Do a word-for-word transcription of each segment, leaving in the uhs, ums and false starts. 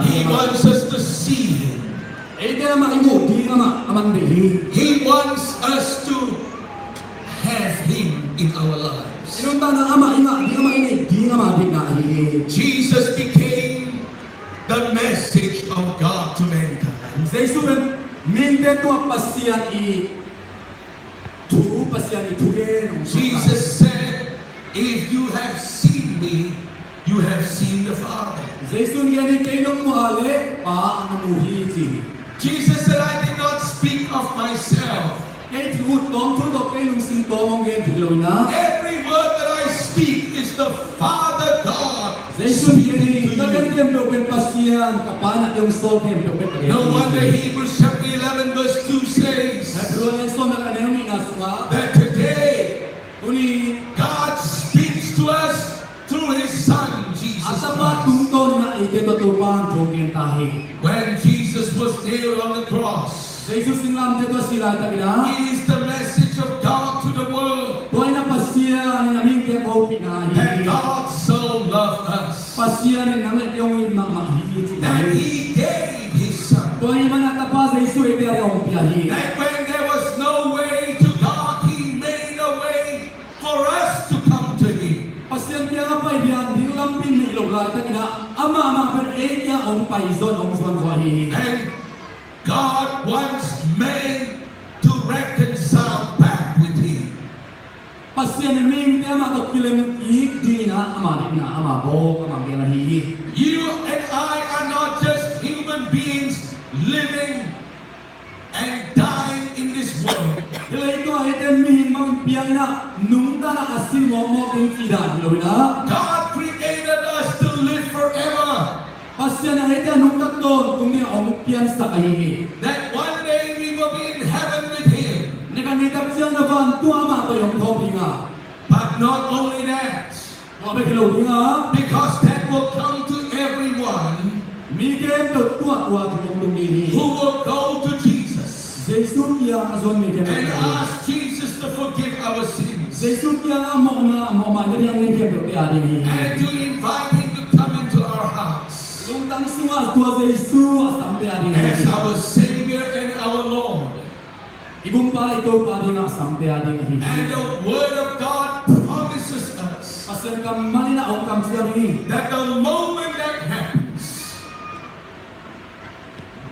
He wants us to see him. Eite amah i muh ding amah a man deih hi. He wants us to have him in our lives. I nuntakna amah i ngah ding, amah i neih ding, amah deihna ahi hi. Jesus became the message of God to mankind. Jesu pen mihingte tungah Pasian i thu, Pasian i thugen hong suak. Jesus said, "If you have seen me, you have seen the Father." Jesu in gen hi, "Kei nong muh leh Pa na mu hi," ci hi. Jesus said, "I did not speak of myself." Kei thu tawm, thu tawh, kei lungsim tawm hong gen hi lo hi na. Every word that I speak is the Father God Jesu in gen hi, speaking to you. Ka gen khempeuh pen Pasian, ka Pa in a hong sawl khempeuh pen ka gen hi. No wonder Hebrews chapter eleven verse two says Hebru a lian sawm le khat a neu nihna sungah, that today, tuni, God speaks to us through his Son, Jesus Christ. A Tapa tungtawn in eite tawh Topa'n thu hong gen ta hi. When Jesus was nailed on the cross, Jesu singlamteh tawh a si laitakin ah, it is the message of God to the world. Tua in ah Pasian in a mihingte a hopihna ahi hi. That God so loved us. Pasian in nang le kei hong it mahmah hi, ci hi. That he gave his Son. Tua ahih manin a Tapa Jesu eite adingin hong pia hi. That when there was no way to God, he made a way for us to come to him. Pasian kiangah pai ding lampi nei lo laitakin ah, amah mah pen ei kiangah hong pai zaw, hong zuan zaw hi. And God wants man to reconcile back with him. Pasian in mihingte amah tawh kilem kik dingin ah, amah deihna, amah bawk, amah gel ahi hi. You and I are not just human beings living and dying in this world. Hih leitung ah eite mihing bangin piang in ah, nungta in ah, a si mawkmawk ding cih dan hi lo in ah. God created us to live forever. Pasian in eite nungta tawntung dingin hong piansak ahi hi. That one day we will be in heaven with him. Ni khat ni tak ciangin ah vantung ah amah tawh hong thawh ding a. But not only that. Tua bek hi lo ding a. Because that will come to everyone. Mi khempeuh tua tua thu hong tung ding hi. Who will go to Jesus. Jesu kiangah a zuan mi khempeuh. And ask Jesus to forgive our sins. Jesu kiangah mawhna, mawhmaina ding a ngen khempeuh pia ding hi. And to invite him to come into our hearts. Lungtang sungah tua Jesu a sam pia ding hi. As our Savior and our Lord. I Gumpa, i Topa dingin a sam pia ding hi. And the word of God promises us. Pasian kammal in ah hong kamciam hi. That the moment that happens,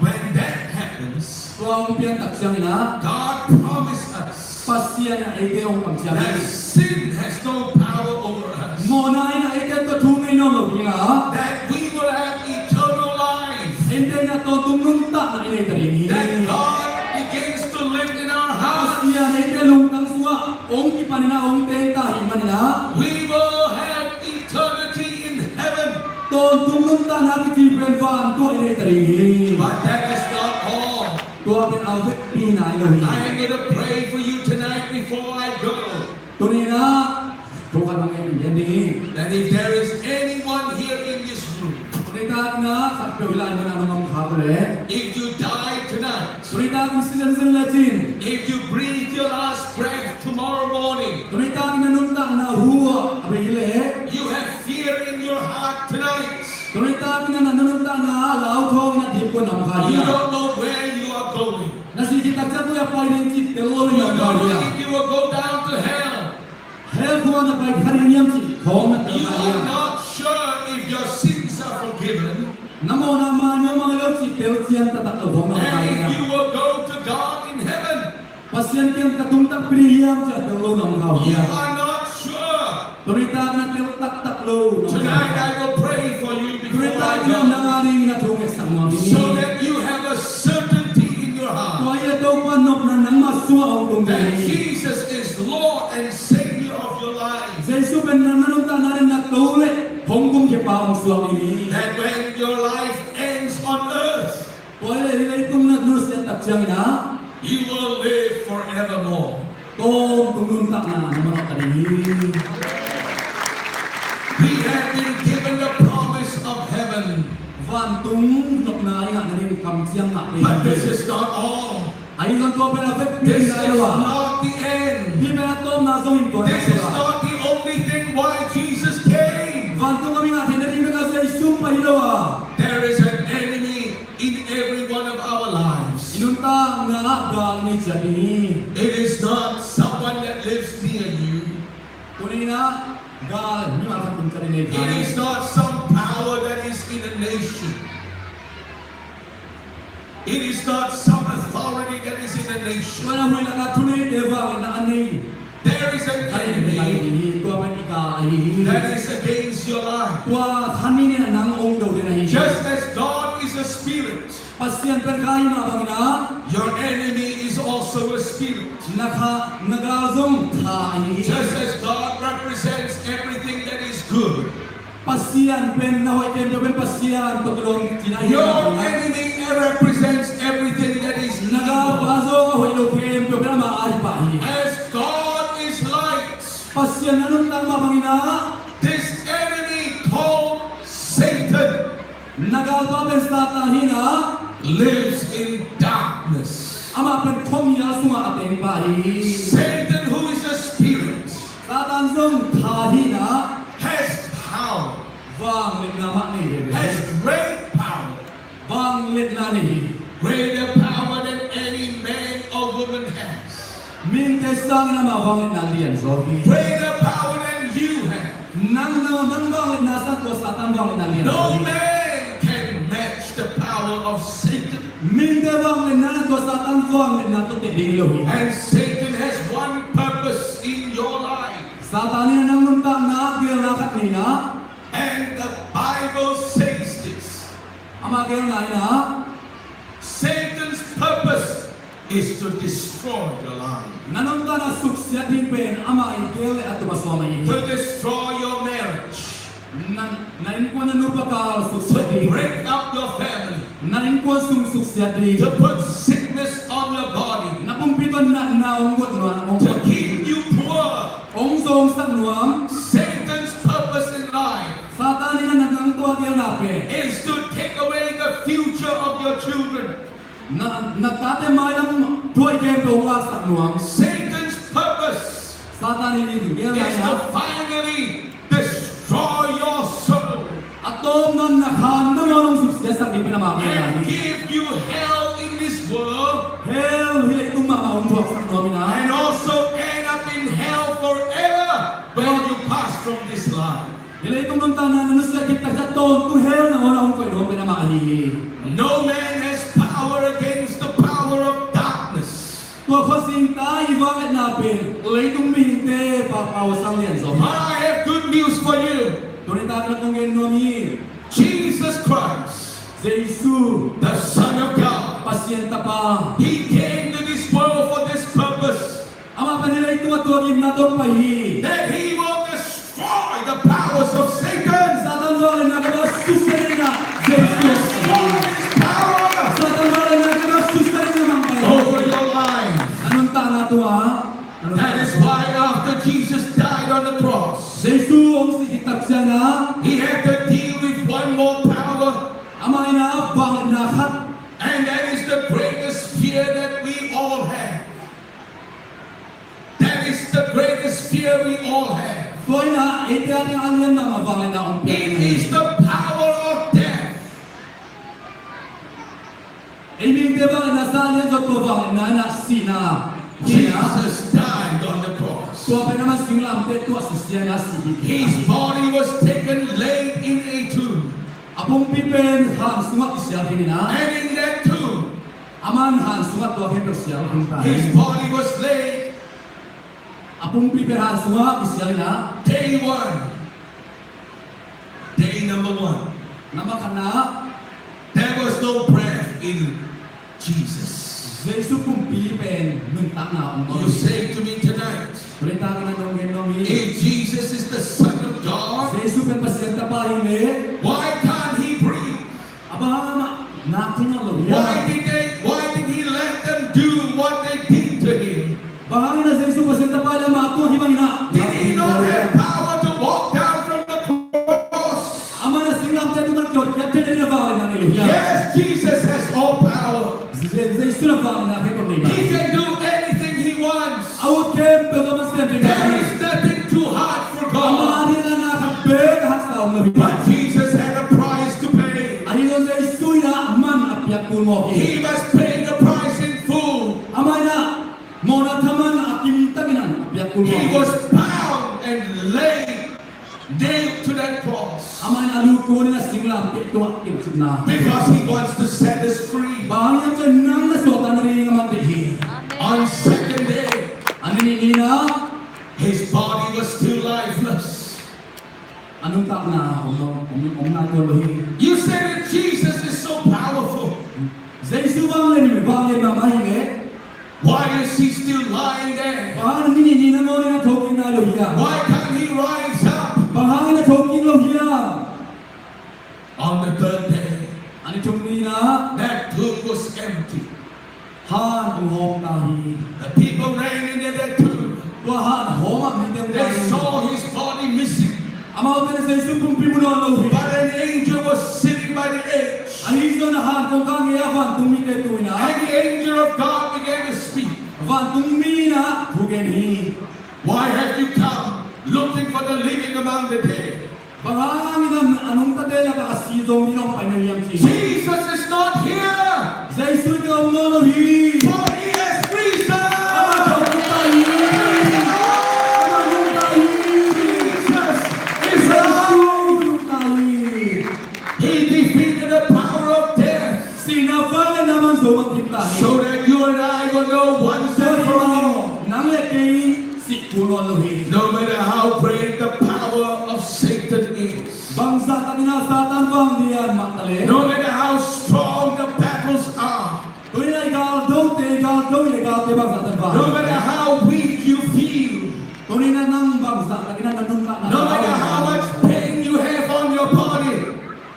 when that happens, tua hong pian tak ciangin ah, God promised us, Pasian in eite hong kamciam hi. That sin has no power over us. Mawhna in eite tawh thu nei nawn lo ding a. That we will have eternal life. Eite in ah tawntung nuntakna i nei ta ding hi. That God begins to live in our hearts. Pasian eite lungtang sungah hong kipan in ah hong teng ta ahih manin ah, we will have eternity in heaven. Tawntung nuntakna kici pen vantung ah i nei ta ding hi. But that is not all. Tua pen a vekpi nai lo hi. I am gonna pray for you tonight before I go. Tuni in ah thu khat hong ngen ding hi. That if there is anyone here in this room, tuni takin ah khatpeuh hih lai munah nong om kha uh leh, if you die tonight, tuni takin si zenzen lecin, if you breathe your last breath tomorrow morning, tuni takin na nuntakna hu a bei leh, you have fear in your heart tonight. Tuni takin na nuntakna lauthawng in a dipkuan om kha hi a. You don't know where you are going. Na sih khit tak ciang koi ah pai ding cih tel lo in om kha hi a. You don't know if you will go down to hell. Hell khua na pai kha ding hiam cih khawng na tel kha hi a. You are not sure if your sins are forgiven. Na mawhna man hiam mang lo cih tel cian taktak lo khawng na om kha hi a. And if you will go to God in heaven. Pasian kiang ka tung takpi ding hiam cih a tel lo na om kha hi a. You are not sure. Tuni takin na tel taktak lo na om kha hi a. Tonight I will pray for you before I go. Tuni takin nang a dingin na thungetsak nuam ing. So that you have a certainty in your heart. Tua hi a Topa nopna nangmah sungah hong tung ding hi. That Jesus is Lord and Savior of your life. Jesu pen nang na nuntakna ding na To leh hong gumkhia pa hong suak ding hi. That when your life ends on earth, tua hi leh hih leitung na nusia tak ciangin ah, you will live forevermore. Tawntung nuntakna na manawh ta ding hi. We have been given the promise of heaven. Vantung nopna i ngah nading kamciam ngah ding hi. But this is not all. Ahi zong tua pen a vekpi nai lo a. This is not the end. Hih pen a tawpna zong hi tuan a. This is not the only thing why Jesus came. Vantung a mi ngah theih nading bek a Jesu pai hi lo a. There is an gal nei ciat ding hi. It is not someone that lives near you. Tuni-in ah gal mimal khat tung ka ding nei kha. It is not some power that is in a nation. It is not some authority that is in a nation. Tua in ah huih lakah thuneite vangliatna a nei. There is an enemy Tua pen i gal ahi hi. That is against your life. Tua kha ni-in ah nang hong do den ahi hi. Just as God is a spirit, Pasian pen kha ahih mah bangin ah your enemy is also a spirit. Na kha, na gal zong kha ahi hi. Just as God represents everything that is good, Pasian pen na hoih khempeuh pen Pasian tawh kilawm cihna ahi hi. Your enemy represents everything that is evil. Na galpa zong a hoih lo khempeuh pen ama a hi pah hi. As God is light, Pasian a nuntak mah bangin ah this enemy called Satan, na galpa pen Satan hi-in ah, lives in darkness. Amah pen khuamial sungah a teng pah hi. Satan, who is a spirit, Satan zong kha hi-in ah, has power, vangliatna mah nei hi. Has great power. Vangliatna nei hi. Greater power than any man or woman has. Mihingte sangin amah vangliatna lian zaw hi. Greater power than you have. Nang, nang, nang vangliatna sangin tua Satan vangliatna lian zaw hi. No man can match the power of Satan. Mihingte vangliatna sangin tua Satan vangliatna tawh teh ding hi lo hi. And Satan has one purpose in your life. Satan in nang nuntakna ah geelna khat nei-in ah. And the Bible says this. Amah geelna in ah, Satan's purpose is to destroy your life. Na nuntakna suksiat ding pen amah i geel le a tup a sawm ahi hi. To destroy your marriage. Na, na innkuan, na nupa kal suksiat ding. To break up your family. Na innkuan sung suksiat ding. To put sickness on your body. Na pumpi tawh natna hong guat nuam, hong guat. To keep you poor. Hong zongsak nuam. Satan's purpose in life. Satan in a nang tua geelna pen is to take away the future of your children. Na, na tate mailam thu hoih khempeuh hong laksak nuam. Satan's purpose Satan in a geelna is to finally destroy your soul. A tawpna-in na kha, na ngawn hong suksiatsak ding pen amah geelna hi. And give you hell in this world. Hell hih leitung mahmah hong thuaksak nuam in ah. And also end up in hell forever when you pass from this life. Hih leitung nuntakna na nusia khit tak ciang tawntung hell nangawn a hong koih nuam pen amah ahi hi. No man has power against the power of darkness. Tua khuazing ta i vangliatna pen leitung mihingte pa, pausa lian zaw hi. But I have good news for you. Tuni-in a kong gen nuam hi. Jesus Christ, Jesu, the Son of God, Pasian Tapa, he came to this world for this purpose. Amah pen hih leitung ah tua gimna tawh hong pai hi. That he will destroy the powers of Satan. Satan vangliatna khat susia dingin ah Jesu. Destroy his power. Satan vangliatna khat susia dingin ah mangpai over your life. Na nuntakna tungah. That is why after Jesus died on the cross, Jesu hong sih khit tak ciangin ah, he had to deal with one more power. Amah in ah vangliatna khat. And that is the greatest fear that we all have. That is the greatest fear we all have. Tua in ah eite a ding a lian mahmah vangliatna om pen. It is the power of death. Ei mihingte vangliatna sa lian zaw tua vangliatna in ah sihna. Jesus died on the cross. Tua pen amah singlamteh tuah susia in ah si hi. His body was taken, laid in a tomb. A pumpi pen han sungah kisial khin in ah. And in that tomb, aman han sungah tua khempeuh sial khin ta hi. His body was laid. A pumpi pen han sungah kisial in ah. Day one. Day number one. Na makhatna. There was no breath in Jesus. Jesu pumpi pen nuntakna om lo. You say to me tonight, tuni-in a kong gen nuam hi. If Jesus is the Son of God, Jesu pen Pasian Tapa hi leh, why can't he breathe? A bang hang amah nak thei nawn lo hiam? Why did they, why did he let them do what they did to him? Bang hangin a Jesu Pasian Tapa leh amah tua hi bangin ah. Did he not have power to walk down from the cross? Amah in a singlamteh tungah kiat kiat thei ding a vangliatna nei lo hiam? Yes, Jesus has all power. Je-, Jesu in a vangliatna khempeuh nei hi. He can do anything he wants. A ut khempeuh amah in a sem thei. There is nothing too hard for God. Amah adingin na khat bek a haksa om lo hi. But Jesus had a price to pay. Ahi zong Jesu in a man a piak kul mawk hi. He must pay the price in full. Amah Mawhna thaman a kim takin a piak kul. He was bound and laid nailed to that cross. Amah in a lut kunin a singlamteh tungah kilhcipna. Because he wants to set us free. Bang hang hiam cih leh nang na suahtakna ding a man deih hi. On second day, a ni nih ni-in ah, his body was still lifeless. A nuntakna om, om, om nai tuan lo hi. You say that Jesus is so powerful. Jesu vanglian, vanglian mahmah hi leh. Why is he still lying there? Bang hang ni nih ni-in nangawn in a thokik nai lo hiam? Why can't he rise up? Bang hangin a thokik lo hiam? On the third day, a ni thum ni-in ah, that tomb was empty. Han hong hawm ta hi. The people ran into that tomb. Tua han hawm ah mite hong ta hi. They saw his body missing. Amaute in Jesu pumpi mu nawn lo hi. But an angel was sitting by the edge. Ahi zongin a han kongkhak ngei ah vantung mite tu in ah. And the angel of God began to speak. Vantung mi in ah thu gen hi. Why have you come looking for the living among the dead? Bang hangin a nungtate lakah a si zo mi hong pai na hiam ci. Jesus is not here. Jesu hih tengah om nawn lo hi. For he has risen. Amah thokik ta hi. Amah nungta hi. Jesus is risen. Jesu nungta hi. He defeated the power of death. Sihna vangliatna amah in zo mang kim ta hi. So that you and I will know once and for all. Nang le kei sih kul nawn lo hi. No matter how great the power of Satan is. Bangzah takin a Satan vanglian mah ta leh. No matter how strong the battles are. Tuni-in a i galdote, i galdo, i galdote bangzah takin vanglian. No matter how weak you feel. Tuni-in a nang bangzah takin a na nuntakna. No matter how much pain you have on your body.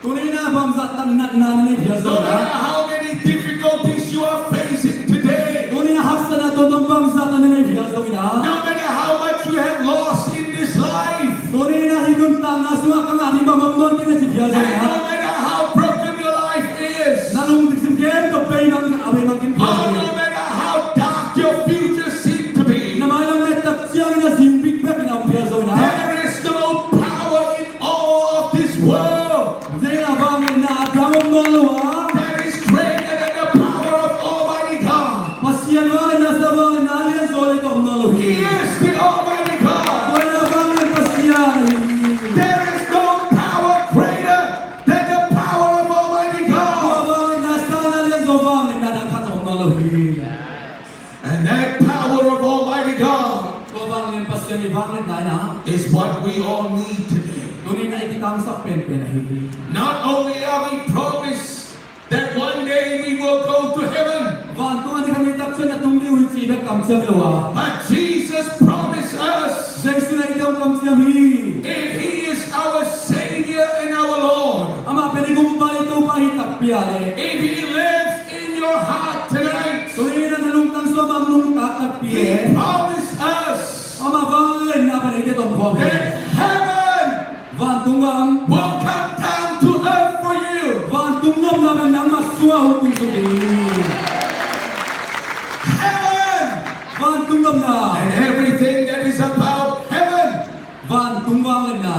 Tuni-in a bangzah tak natna na neih phial zongin ah. No matter how many difficulties you are facing today. Tuni-in a haksatna tuamtuam bangzah tak na neih phial zongin ah. No matter how much you have lost in this life. Tuni-in a hih nuntakna sungah ka ngah ding bang om nawn kei na ci phial zongin ah. And no matter how broken your life is. Na lungsim khempeuh bei mang a bei mang kim phial zongin ah. Or no matter how dark your future seems to be. Na mailam liat tak ciangin a zing bikbek in a om phial zongin ah. There is no power in all of this world. Zia vangliatna a dang om nawn lo a. That is greater than the power of Almighty God. Pasian vangliatna, Satan vangliatna a lian zaw leh om nawn lo hi. He is the Almighty God. Tua vanglian Pasian hi. There is no power greater than the power of Almighty God. Tua vangliatna, Satan a lian zaw vangliatna dang khat om nawn lo hi. And that power of Almighty God. Tua vanglian Pasian i vangliatna in ah. Is what we all need today. Tuni-in a i kitangsap penpen ahi hi. Not only are we promised that one day we will go to heaven. Vantung a ding khat ni tak ciang na tung ding uh hi ci bek kamciam hi lo a. But Jesus promised us. Jesu in a i hong kamciam hi. If he is our Savior and our Lord. Amah pen i Gumpa i Topa hi takpi a leh. If he lives in your heart tonight. Tuni-in a na lungtang sungah amah nungta takpi leh. He promised us. Amah vangliatna pen eite tawh om khawm hi. That heaven. Vantung gam. Will come down to earth for you. Vantung nopna pen nangmah sungah hong tung suk ding hi. Heaven. Vantung nopna. And everything that is about heaven. Vantung vangliatna.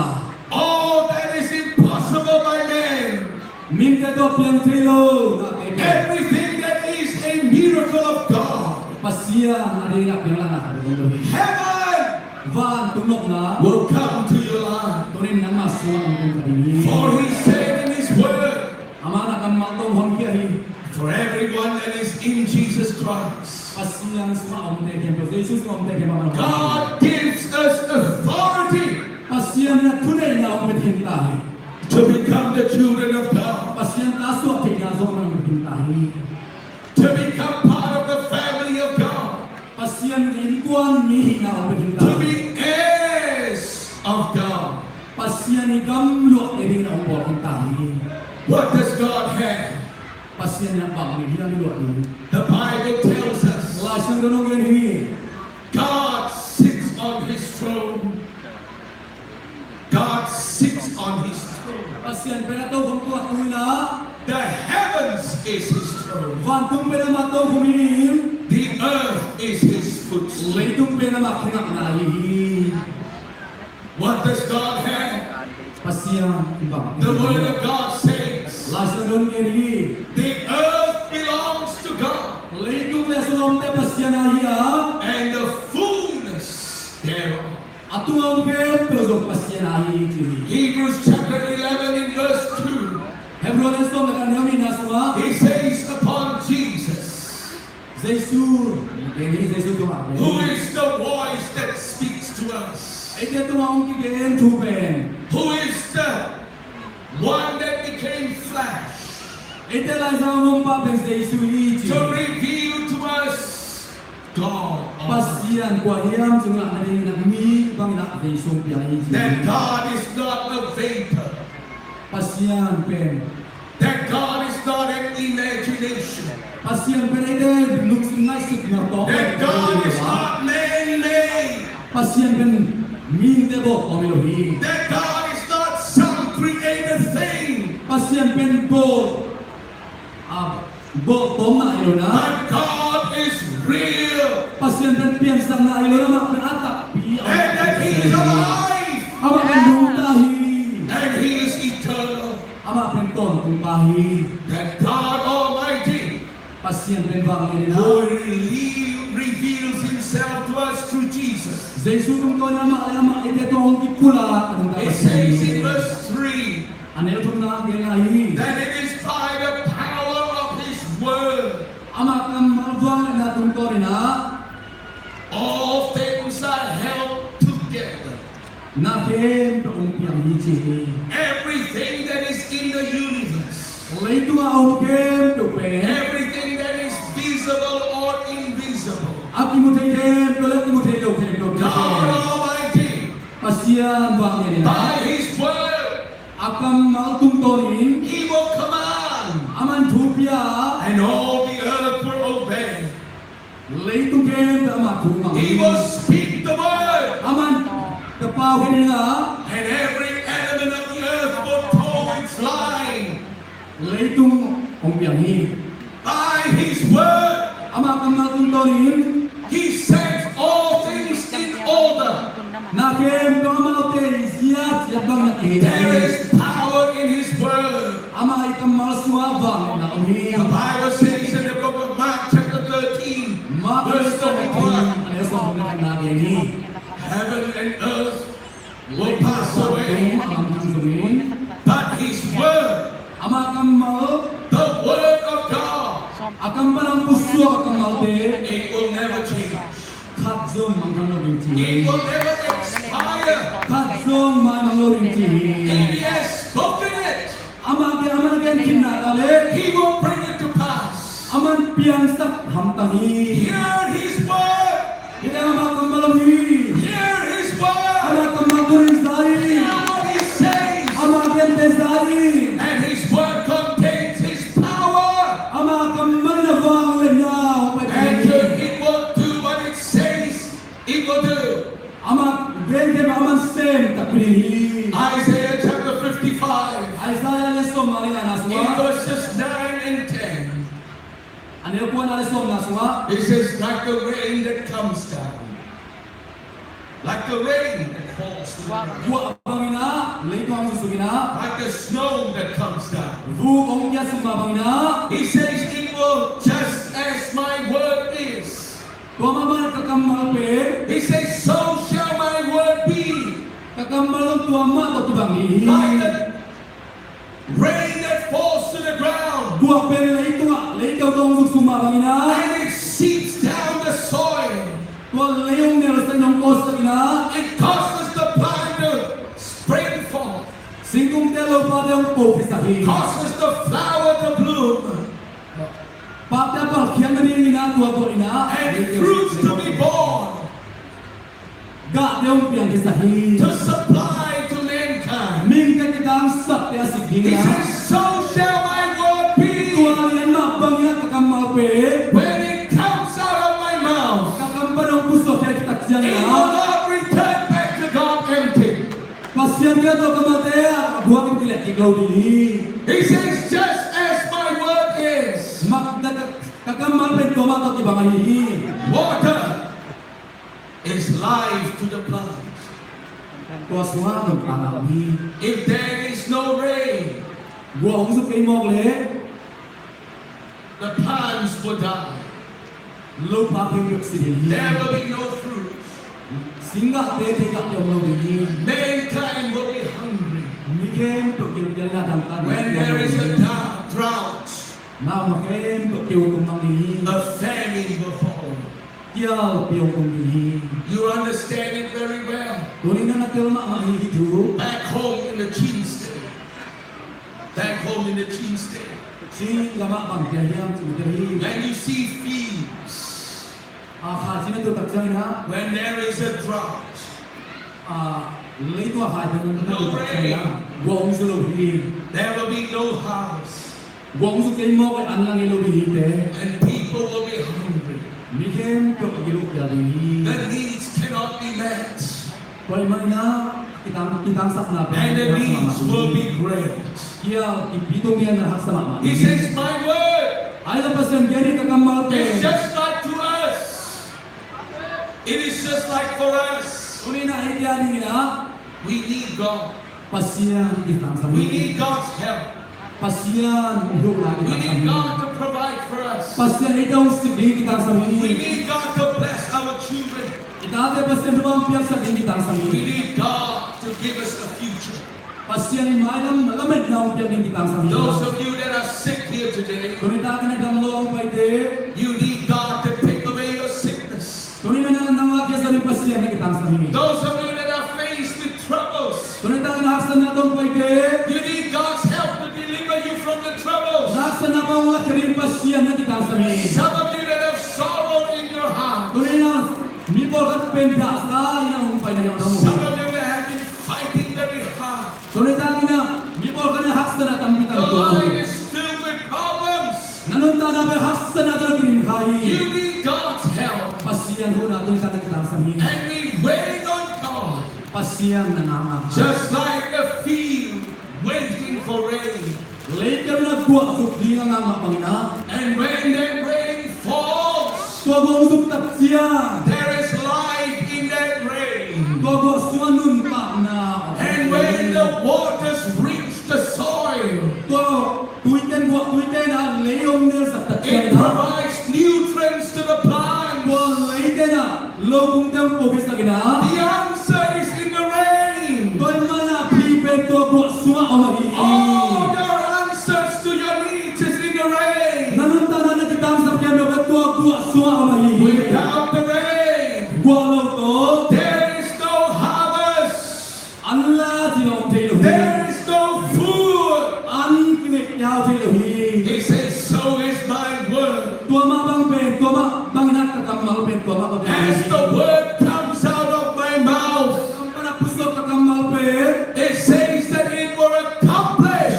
All that is impossible by man. Mite tawh piang thei lo nate. Everything that is a miracle of God. Pasian a ding a piang lakna khat om lo hi. Heaven. Vantung nopna. Will come to your life. Tuni-in nangmah sungah hong tung kha ding hi. For he said in his word. Amah in a kammal tawh hong honkhia hi. For everyone that is in Jesus Christ. Pasian sungah a omte khempeuh, Jesu sungah a omte khempeuh amah in hong. God gives us authority. Pasian in a thuneihna hong pia khin ta hi. To become the children of God. Pasian ta suak theihna zong amah in hong pia khin ta hi. To become part of the family of God. Pasian innkuan mi hihna hong pia khin ta hi. To be heirs of God. Pasian i gam luah theih dingin hong bawl khin ta hi. What does God have? Pasian in a bang nei hiam i luah ding? The Bible tells us. Lai Siangtho in hong gen hi. God sits on his throne. God sits on his throne. Pasian pen a tokhom tungah tu in a. The heavens is his throne. Vantung pen amah tokhom hi. The earth is his footstool. Leitung pen amah kingakna ahi hi. What does God have? Pasian in bang. The word of God says. Lai Siangtho in hong gen hi. The earth belongs to God. Leitung le a sung a omte Pasian a hi a. Tua om khempeuh zong Pasian a hi ci hi. Hebrews chapter eleven in verse two. Hebrew lian sawm le khat a neu nihna sungah. He says upon Jesus. Jesu, gen hi Jesu tungah. Who is the voice that speaks to us? Eite tungah hong kigen thu pen. Who is the one that became flesh? Eite Lai Siangtho hong pah pen Jesu hi ci. To reveal to us God. Pasian kua hiam ci ngah nadingin a mi bangin a Jesu hong piang hi ci. That God is not a vapor. Pasian pen. That God is not an imagination. Pasian pen eite lungsim ngaihsut ngah tawh. That God is not man-made. Pasian pen mihingte bawl tawm hi lo hi. That God is not some created thing. Pasian pen bawl, a, bawl tawmna hi lo na. But God is real. Pasian pen piansakna hi lo na, amah pen a takpi a. And that He is alive. Amah pen nungta hi. And He is eternal. Amah pen tawntung pa hi. That God Almighty Pasian pen vanglian in a, who really reveals Himself to us through Jesus. Jesu tungtawn in amah le amah eite tungah hong kipulak a nungta Pasian hi. It says in verse three. A neu thumna ah gen lai hi. That it is by the power of His word. Amah kammal vangliatna tungtawn in a. All things are held together. Na khempeuh hong piang hi ci hi. Everything that is in the universe. Leitung a om khempeuh pen. Everything that is visible or invisible. A kimu thei khempeuh le kimu thei lo khempeuh. God Almighty. Pasian vanglian in a. By His word. A kammal tungtawn in. He will command. Aman thu pia. And all the earth will obey. Leitung khempeuh amah thu mang. He will speak the word. Aman ka pau khin in a. And every element of the earth will toe its line. Leitung hong piang hi. By His word. Amah kammal tungtawn in. He sets all things in order. Na khempeuh amaute in ziat ziat bang na ki. There is power in His word. Amah i kammal sungah vangliatna om hi. The Bible says in the book of Mark chapter thirteen, Mark verse thirty-one, a neu sawm le khatna ah gen hi. Heaven and earth will pass away, a lam thang zong hi. But His word, amah kammal, the word of God, a kam pan a hong pusuak a kammalte, it will never change. Khat zong mangthang lo ding ci hi. It will never expire. Khat zong maimang lo ding ci hi. If He has spoken it, amah bia amah gen khin nak leh, He will bring it to pass. Aman piangsak hamtang hi. Hear His word. Hi leh amah kammal om hi. Hear His word. Amah kammal tun in za hi. Hear what He says. Amah gente za hi. And His word contains His power. Amah kammal in a vangliatna hong pai hi. And it will do what it says it will do. Amah gente mah aman sem takpi hi. Isaiah chapter fifty-five. Isaiah lian sawm le lina sungah. In verses nine and ten. A neu kuana le sawmna sungah. It says, like the rain that comes down. Like the rain that falls to the ground. Guah bangin a, leitung a hong suk in a. Like the snow that comes down. Vuk hong kiat suk mah bangin a. He says, it will, just as my word is. Tua mah bangin ka kammal pen. He says, so shall my word be. Ka kammal zong tua mah tawh kibang hi. Like the rain that falls to the ground. Guah pen leitung ah, leikeu tawh hong zuk suk mah bangin a. And it seeps down the soil. Tua lei hong nelsak in hong kawsak in a. It causes the plant to spring forth. Singkungte, lopate hong po khisak hi. Causes the flower to bloom. Pakte a palkhiat nadingin a tua tawh in a. And fruits to be borne. Gahte hong piang khisak hi. To supply to mankind. Mihingte kitangsapte a sik dingin a. He says, so shall my word be. Tua lian mah bangin a ka kammal pen. When it comes out of my mouth. Ka kam pan hong pusuak khit tak ciangin a. It will not return back to God empty. Pasian kiang tawh ka kammalte a buang in kileh kik lo ding hi. He says, just as my word is. Mah, ka, ka kammal pen tua mah tawh kibang ahi hi. Water is life to the plant. Tua sungah nuntakna om hi. If there is no rain, guah hong zuk kei mawk leh, the plants will die. Lopa khempeuh si ding hi. There will be no fruits. Singgahte theigahte om lo ding hi. Mankind will be hungry. Mi khempeuh gilkialna dangtak. When there is a drought, na om khempeuh kiu tung mang ding hi. A famine will fall. Kialpi hong tung ding hi. You understand it very well. Tuni na na tel mahmah hi hih thu. Back home in the Chin State. Back home in the Chin State. Chin gamah bang kia hiam cih na tel hi. When you see fields, a, kha cih na tel tak ciangin ah, when there is a drought, a, leitung a khai pen na tel tak ciangin ah, guah hong zu lo hi. There will be no harvest. Guah hong zu kei mawk leh an la ngei lo ding hi te. And people will be hungry. Mi khempeuh a gil uh kial ding hi. The needs cannot be met. Tua ahih manin ah kitang, kitangsapna pen, and the needs will be great. Kial, kipi tung ding a na haksa mahmah. He says, "My word." Ahi zong Pasian gen hi, ka kammal pen. It's just like to us. It is just like for us. Tuni na ei kia dingin ah, we need God. Pasian kitangsam hi. We need God's help. Pasian hong hilhna kitangsam hi. We need God to provide for us. Pasian ei hong sik ding kitangsam hi. We need God to bless our children. I tate Pasian thupha hong piaksak ding kitangsam hi. We need God to give us a future. Pasian in mailam lametna hong piak ding kitangsam hi. Those of you that are sick here today, tuni takin a dam lo hong paite, you need God to take away your sickness. Tuni na nang a kiasa ding Pasian na kitangsam hi. Those of you that are faced with troubles, tuni takin a haksatna tawh hong paite, you need God's help to deliver you from the troubles. Na haksatna pan hong lakkhiat ding Pasian na kitangsam hi. Some of you that have sorrow in your heart, tuni na mi pawlkhat pen dahsa in a hong paina hiam na om. Some of you that have been fighting very hard. Tuni takin ah mi pawlkhat in haksatna tampi tak tuak hi. Your life is filled with problems. Na nuntakna pen haksatna tawh kidim kha hi. You need God's help. Pasian huhna tuni takin kitangsam hi. And we wait on God. Pasian na ngakngak. Just like a field waiting for rain. Leitung in ah guah zuk ding a ngakngak bangin ah. And when that rain falls, tua guah hong zuk tak ciang, there is life in that rain. Tua guah sungah nuntakna. And when the waters reach the soil, tua tuite in, guah tuite in ah lei hong nelsak tak ciang, it provides nutrients to the plants. Tua leite in ah lo kungte hong puaksak in ah. The answer is in the rain. Tua ahih manin ah phih pen tua guah sungah om ahi hi. All your answers to your needs is in the rain. Na nuntakna na kitangsap khempeuh pen tua guah sungah om ahi hi. Without the rain, guah lo tawh, there is no harvest. An la cih om thei lo hi. There is no food. An kinek kiau thei lo hi. He says, "So is my word." Tua mah bang pen, tua mah bangin ah ka kammal pen, tua mah bang pen. As the word comes out of my mouth, ka kam pan a pusuak ka kammal pen, it says that it will accomplish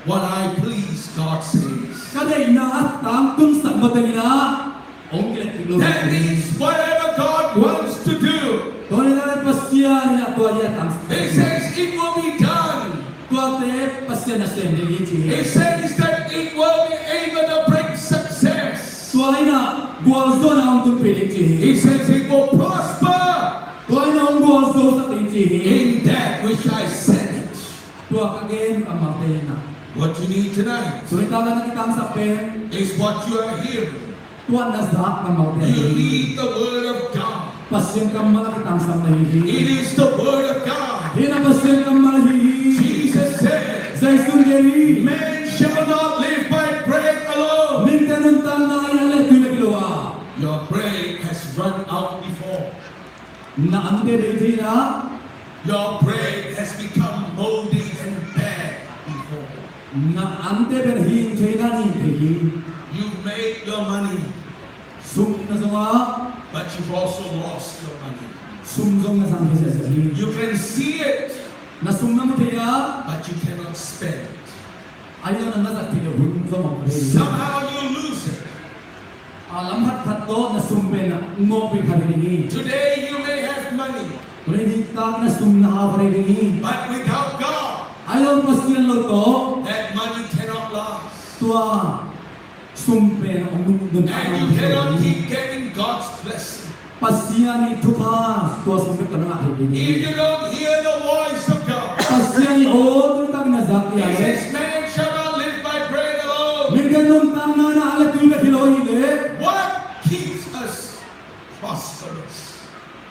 what I please, God says. Ka deihna a tangtunsak matengin ah hong kilet kik lo. That means whatever God wants to do, tua leh Pasian in ah tua hi a tang. He says it will be done. Tuate Pasian in ah sem ding hi ci hi. He says that it will be able to bring success. Tua in ah gualzawhna hong tunpih ding ci hi. He says it will prosper. Tua in ah hong gualzosak ding ci hi. In that which I sent it. Tua ka gen a mate in ah. What you need tonight, tuni takin na kitangsap pen, is what you are hearing. Tua na zak kammal pen. You need the word of God. Pasian kammal a kitangsam na hi hi. It is the word of God. Hi in ah Pasian kammal ahi hi. Jesus said, Jesu in gen hi. Man shall not live by bread alone. Mihingte nuntakna in an leh tui bek hi lo a. Your bread has run out before. Na ante pen hih in ah. Your bread has become moldy and bad before. Na ante pen hing thei, na ning thei hi. You've made your money. Sum na zang a. But you've also lost your money. Sum zong na zang thei ziahziah hi. You can see it. Na sum na mu thei a. But you cannot spend it. Ahi zongin na zat theih loh hun zong om thei. Somehow you lose it. A, lam khat khat tawh na sum pen ah mawhpih kha thei ding hi. Today you may have money. Tuni nitak na sum na hau kha thei ding hi. But without God, ahi zong Pasian lo tawh, that money cannot last. Tua sum pen ah hong nuntak. And you cannot keep getting God's blessing. Pasian ii thupha tua sung bek tawh na ngah thei ding hi. If you don't hear the voice of God, Pasian ii aw tungtang na zak leh, He says, "Man shall not live by bread alone." Mihingte nuntakna in an leh tui bek hi lo ahih leh. What keeps us prosperous?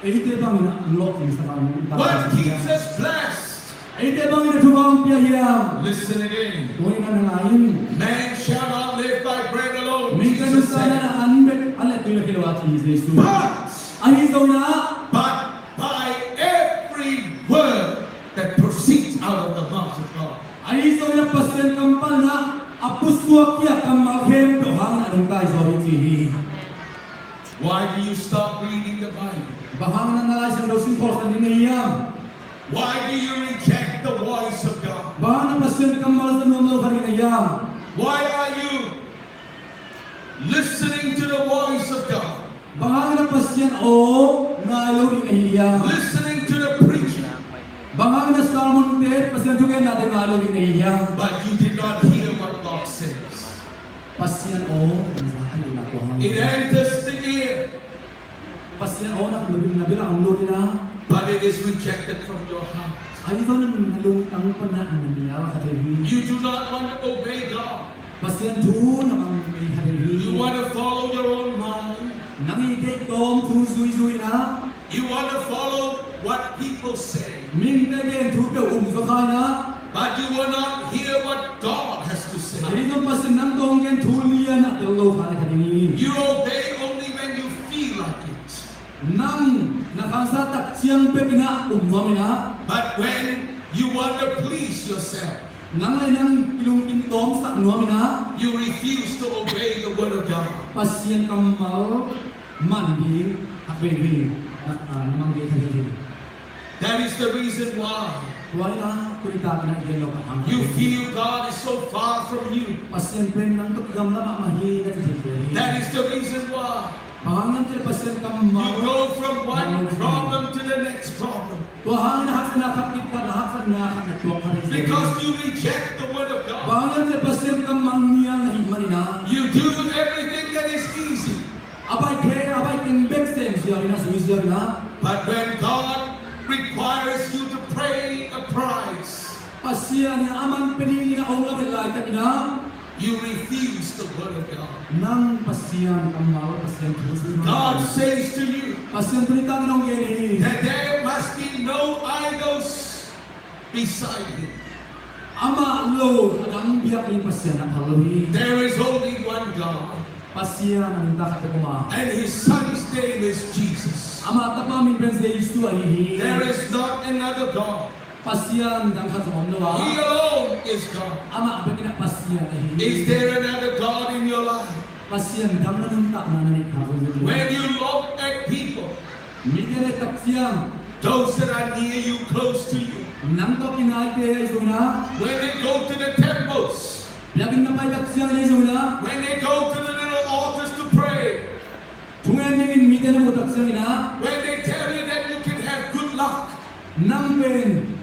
Eite bangin a lawh ding sa bang. What keeps us blessed? Eite bangin a thupha hong pia hiam? Listen again. Tua in a na ngai in. Man shall not live by bread alone, Jesus said. Mite nusia in a an bek a lettui bek hi lo a ci hi Jesu. But, ahi zongin a, but by every word that proceeds out of the mouth of God. Ahi zongin a Pasian kam pan a a pusuak khia kammal khempeuh hangin a nungta hi zaw hi ci hi. Why do you stop reading the Bible? Bang hangin a na Lai Siangtho sim khawlkha ding na hi hiam? Why do you reject the voice of God? Bang hangin a Pasian kammal za nuam lo kha ding na hi hiam? Why are you listening to the voice of God? Bang hangin a Pasian aw ngai lo ding na hi hiam? Listening to the preaching. Bang hangin a sermon te, Pasian thugennate ngai lo ding na hi hiam? But you did not hear what God says. Pasian aw, na za a hi na kua hang. It enters the ear. Pasian aw, na lungdam na bia ah hong lut in a. But it is rejected from your heart. Ahi zongin a na lungtang pan a na nial kha thei hi. You do not want to obey God. Pasian thu na mang ngei kha thei hi. You want to follow your own mind. Nang i deih tawm thu zuizui in a. You want to follow what people say. Mihingte gen thu peuh um zaw kha in a. But you will not hear what God has to say. Ahi zong Pasian nang tawh hong gen thu lian a tel lo kha na kha ding hi. You obey only when you feel like it. Nang na khansa tak ciang bek in a um nuam in a. But when you want to please yourself, nang le nang kilungkim tawmsak nuam in a. You refuse to obey the word of God. Pasian kammal man ding a vei vei na, a, na mang ding kha ding hi. That is the reason why. Tua in a, tua in a, na i gen lo ka hang. You feel God is so far from you. Pasian pen nang tawh gamla mahmah hi na ci hi. That is the reason why. Bang hangin a Pasian kammal. You go from one problem to the next problem. Tua hangin a haksatna khat kipat a haksatna khat na tuak kha ding hi. Because you reject the word of God. Bang hangin a Pasian kammal nial na hih manin a. You do everything that is easy. A baih khe, a baih teng bek sem ziau in a, zui ziau in a. But when God requires you to pay a price, Pasian in a man pia dingin a hong lamet laitak in a, you refuse the word of God. Nang Pasian kammal, Pasian thu zui mah. God says to you, Pasian tuni tak in hong gen hi, that there must be no idols beside him. Amah lo a dang biak ding Pasian a phal lo hi. There is only one God. Pasian a nungta khat bek om a. And his son's name is Jesus. Amah tapa min pen Jesu ahi hi. There is not another God. Pasian dang khat zong om lo a. He alone is God. Amah bek in a Pasian ahi hi. Is there another God in your life? Pasian dang na nuntakna na neih kha zong hi. When you look at people, mite na et tak ciang, those that are near you, close to you, nang tawh kinaite ahi zongin a, when they go to the temples, biakinn na pai tak ciang ahi zongin a, when they go to the little altars to pray, thungen dingin mite na muh tak ciangin a, when they tell you that you can have good luck, nang pen,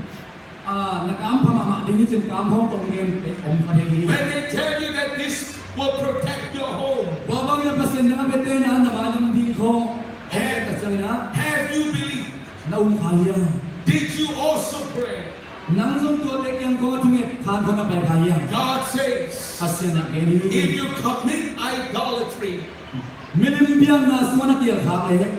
ah, na kam pha mahmah ding hi cin kam hong tong gen, eh, om kha ding hi. When they tell you that this will protect your home, tua bangin a Pasian dang a biate na, na vailam ding khawng, eh, tak ciangin a, have you believed? Na um kha hiam? Did you also pray? Nang zong tuate kiang khawng a thunget khan khawng na pai kha hiam? God says, Pasian in a gen hi, if you commit idolatry, milim biakna sungah na kial khak leh,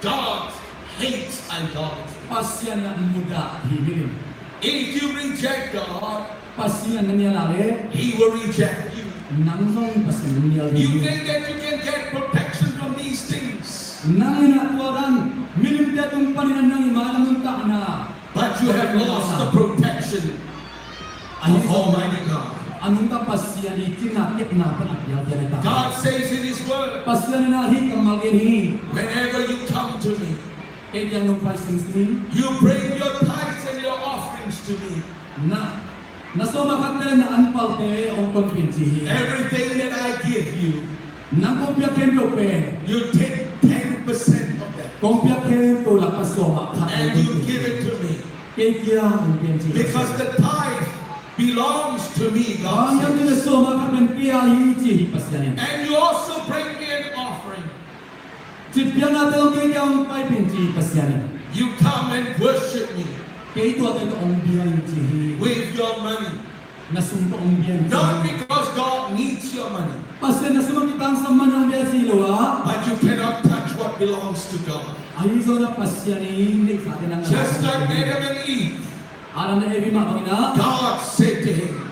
God hates idolatry. Pasian in a mudah hi milim. If you reject God, Pasian na nial a leh, he will reject you. Nang zong Pasian na nial ding hi. You think that you can get protection from these things. Nang in a tua dan milimte tung panin a nang i mailam nuntakna, but you have lost the protection of Almighty God. A nungta Pasian i cinna kepna pan a pial pial i ta. God says in his word, Pasian in a hih kammal gen hi. Whenever you come to me, kei kiang nong pai sing sing, you bring your tithes and your offerings to me. Na, na sawm a khatte na an palte hong tonpih in ci hi. Everything that I give you, nang kong piak khempeuh pen, you take ten percent of that. Kong piak khempeuh lak a sawm a khat, and you give it to me. Kei kiang hong pia in ci hi. Because the tithe belongs to me, God says. Bang hang hiam cih leh sawm a khat pen kei a hi ci hi Pasian in. And you also bring me an offering. Citpiaknate hong kei kiang hong paipih in ci Pasian in. You come and worship me. Kei tuate tawh hong bia in ci hi. With your money. Na sum tawh hong bia in ci hi. Not because God needs your money. Pasian na sum a kitangsam man hong bia ci lo a. But you cannot touch what belongs to God. Ahi zongin ah Pasian in neihsate nang na. Just like Adam and Eve, Adam le Evi mah bangin ah, God said to him,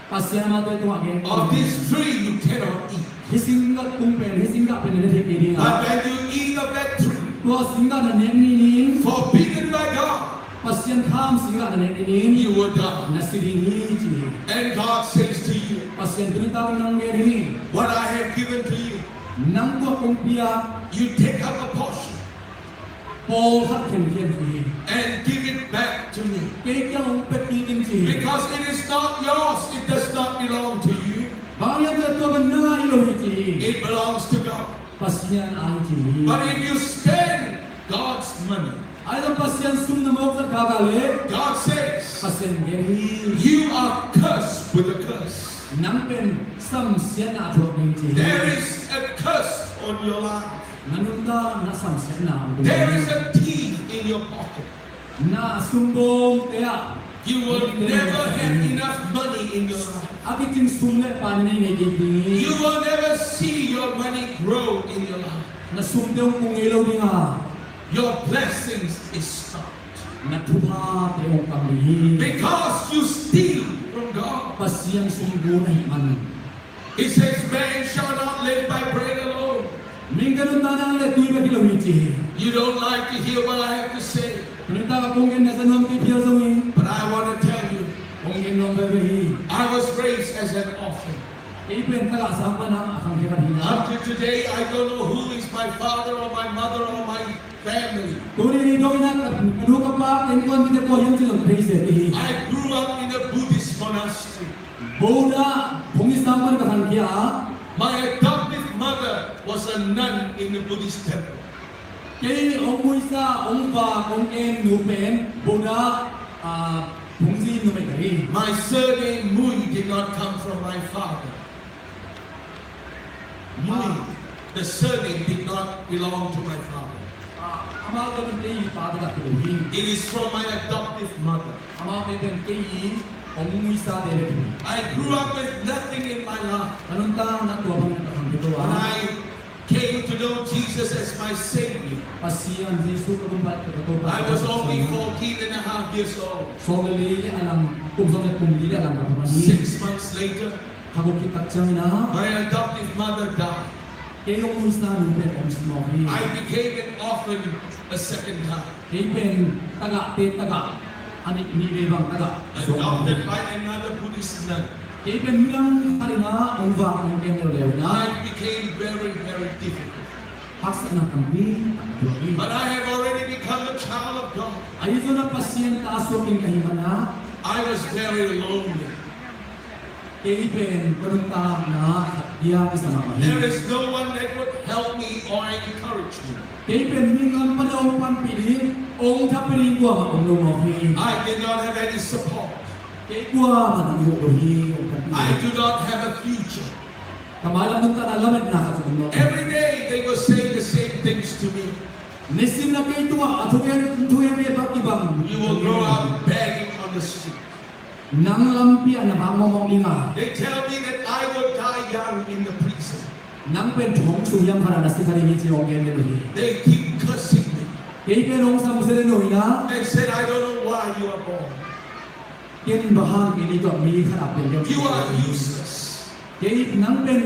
Pasian in amaute tungah gen, "Of this tree you cannot eat." Hih singgah kung pen, hih singgah pen na ne thei kei ding a. But when you eat of that tree, tua singgah na nek ni in, forbidden by God, Pasian kham singgah na nek ni in, you will die. Na si ding hi ci hi. And God says to you, Pasian tuni tak nang gen hi. What I have given to you, nang tua kong pia, you take up a portion. Pawlkhat khenkhen hi. And give it back to me. Kei kiang hong pia kik in ci hi. Because it is not yours, it does not belong to you. Bang hang hiam cih leh tua pen nang a hi lo hi ci hi. It belongs to God. Pasian a hi ci hi. But if you spend God's money, ahi zong Pasian sum na mawk zat kha kha leh, God says, Pasian gen hi, you are cursed with a curse. Nang pen samsiatna a thuak ding ci hi. There is a curse on your life. Na nuntakna samsiatna om. There is a thief in your pocket. Na sumbawngte ah. You will never have enough money in your life. A kicing sum le pai na nei nei kik ding hi. You will never see your money grow in your life. Na sumte hong kung ngei lo ding a. Your blessings is stopped. Na thuphate hong kam ding hi. Because you steal from God. Pasian sum gu na hih man. He says, "Man shall not live by bread alone." Mihing ka nuntakna le tui bek hi lo hi ci hi. You don't like to hear what I have to say. Nuntak a kong gen na sa nuam kei phial zongin. But I want to tell you, kong gen nuam veve hi. I was raised as an orphan. Kei pen tagah sang pan a khangkhia khat hi na. Up to today, I don't know who is my father or my mother or my family. Tuni ni dong in ah ka nu ka pa ka innkuan mite kua hiam cih zong thei se hi. I grew up in a Buddhist monastery. Buddha phungzang pan ka khangkhia a. My adoptive mother was a nun in the Buddhist temple. Kei hong muisa, hong vak, hong en nu pen Buddha, ah, phungzi numei ka hi. My surname Mui did not come from my father. Mui, the surname did not belong to my father. Ah, amau pen kei pa tagah hi lo hi. It is from my adoptive mother. Amau pen kei hong muisate bek hi. I grew up with nothing in my life. Ka nuntakna tua bangin ka khangkhia to a. When I came to know Jesus as my Savior, Pasian Jesuh ka Topa, ka Topa, I was only fourteen and a half years old. Sawm le li le a lang, kum sawm le kum li le a lang ka pa hi. Six months later, kha guk khit tak ciangin ah, my adoptive mother died. Kei hong muisa nu pen om si mawk hi. I became an orphan a second time. Kei pen tagahte tagah a nih, nih vei bang tagah. Adopted by another Buddhist nun. Kei pen midang khat in ah hong vak hong en leuleu in ah. Life became very, very difficult. Haksatna tampi tak a tuak hi. But I have already become a child of God. Ahi zongin ah Pasian ta suak in ka hih man ah. I was very lonely. Kei pen ka nuntakna ah khat bia kisa mahmah hi. There is no one that would help me or encourage me. Kei pen mihing lam pan a hong panpih ding, hong thapiak ding kuamah om lo mawk hi. I did not have any support. Kei kuamah na hong lo hi, hong thapiak ding. I do not have a future. Ka mailam nuntakna lametna khat zong om lo. Every day they will say the same things to me. Nisim na kei tungah a thugen, thugen ve bak kibang. You will grow up begging on the street. Nang lampi ah na bang mawkmawk ding a. They tell me that I will die young in the prison. Nang pen thong sung hiam khat ah na si kha ding hi ci hong gen den uh hi. They keep cursing me. Kei pen hong samsia den uh hi na. They said, "I don't know why you are born. Ken bang hang kei ni tua mi khat ah pian kei. You are useless." Kei nang pen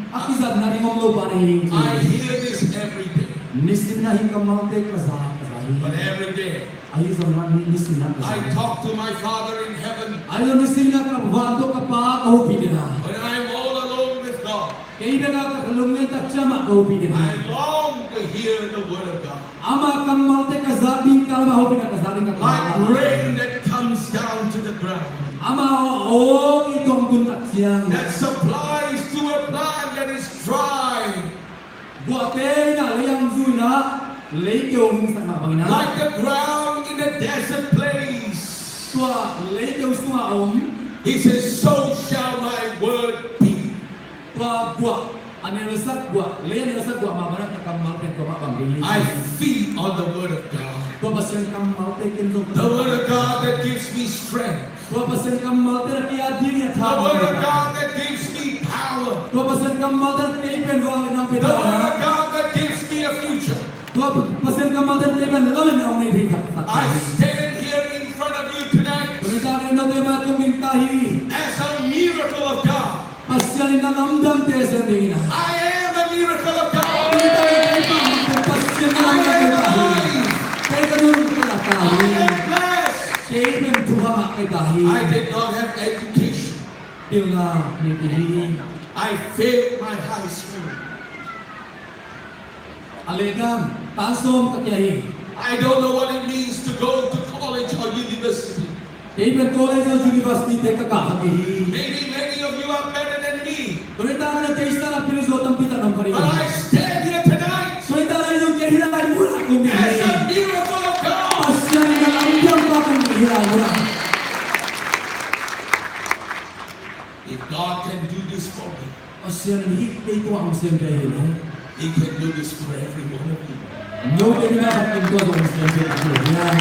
a kizatna ding om lo pa na hi. I hear this every day. Nisim na hih kammalte ka za, ka za hi. But every day, ahi zongin ah ni, nisim na ka za. I talk to my Father in heaven. Ahi zongin nisim na ka vantung ka Pa ka hopih den a. When I'm all alone with God, kei bek a ka lunglen tak ciang mah ka hopih den a. I long to hear the word of God. Ama kammalte ka zak ding kal mah, hopih na ka zak ding ka kal. Like rain that comes down to the ground. Ama hong i tong tun tak ciang. That supplies to a plant that is dry. Guahte in ah lei hong zu in ah, leikeu hong sak mah bangin ah. Like the ground in a desert place. Tua leikeu sungah om. He says, "So shall my word be." Tua guah, a nelsak guah, lei a nelsak guah mah bangin ka kammal pen tua mah bang ding hi. I feed on the word of God. Tua Pasian kammalte ken zong. The word of God that gives me strength. Tua Pasian kammalte na kei a ding a tha. The word of God that gives me power. Tua Pasian kammalte na kei pen vangliatna pia. The word of God that gives me a future. Tua Pasian kammalte pen lamen a hong nei thei taktak. I stand here in front of you tonight. Tuni takin note mai ah kong ding ta hi. As a miracle of God. Pasian in a lamdangte sem dingin a. I am a miracle of God. Tuni takin kei pen Pasian in a lamdangte sem dingin a. I am alive. Kei ka nuntak ta hi. I am blessed. Kei pen thupha ngah kei ta hi. I did not have education. Pilna nei kei hi. I failed my high school. A lehdam, tan sawm ka kia hi. I don't know what it means to go to college or university. Kei pen college or university te ka kah kha kei hi. Maybe many of you are better than me. Tuni takin a kei sangin a pil zo tampi tak na om kha ding hi. But I stand here tonight. Tuni takin zong kei hih lai munah kong ding hi. As a miracle of God. Pasian in a lamdangpa kong ding hih lai munah. If God can do this for me, Pasian in hih kei tungah hong sem kei hi leh, He can do this for every one of you. Note in a khat in tua zong hong sem kei hi lo hiam?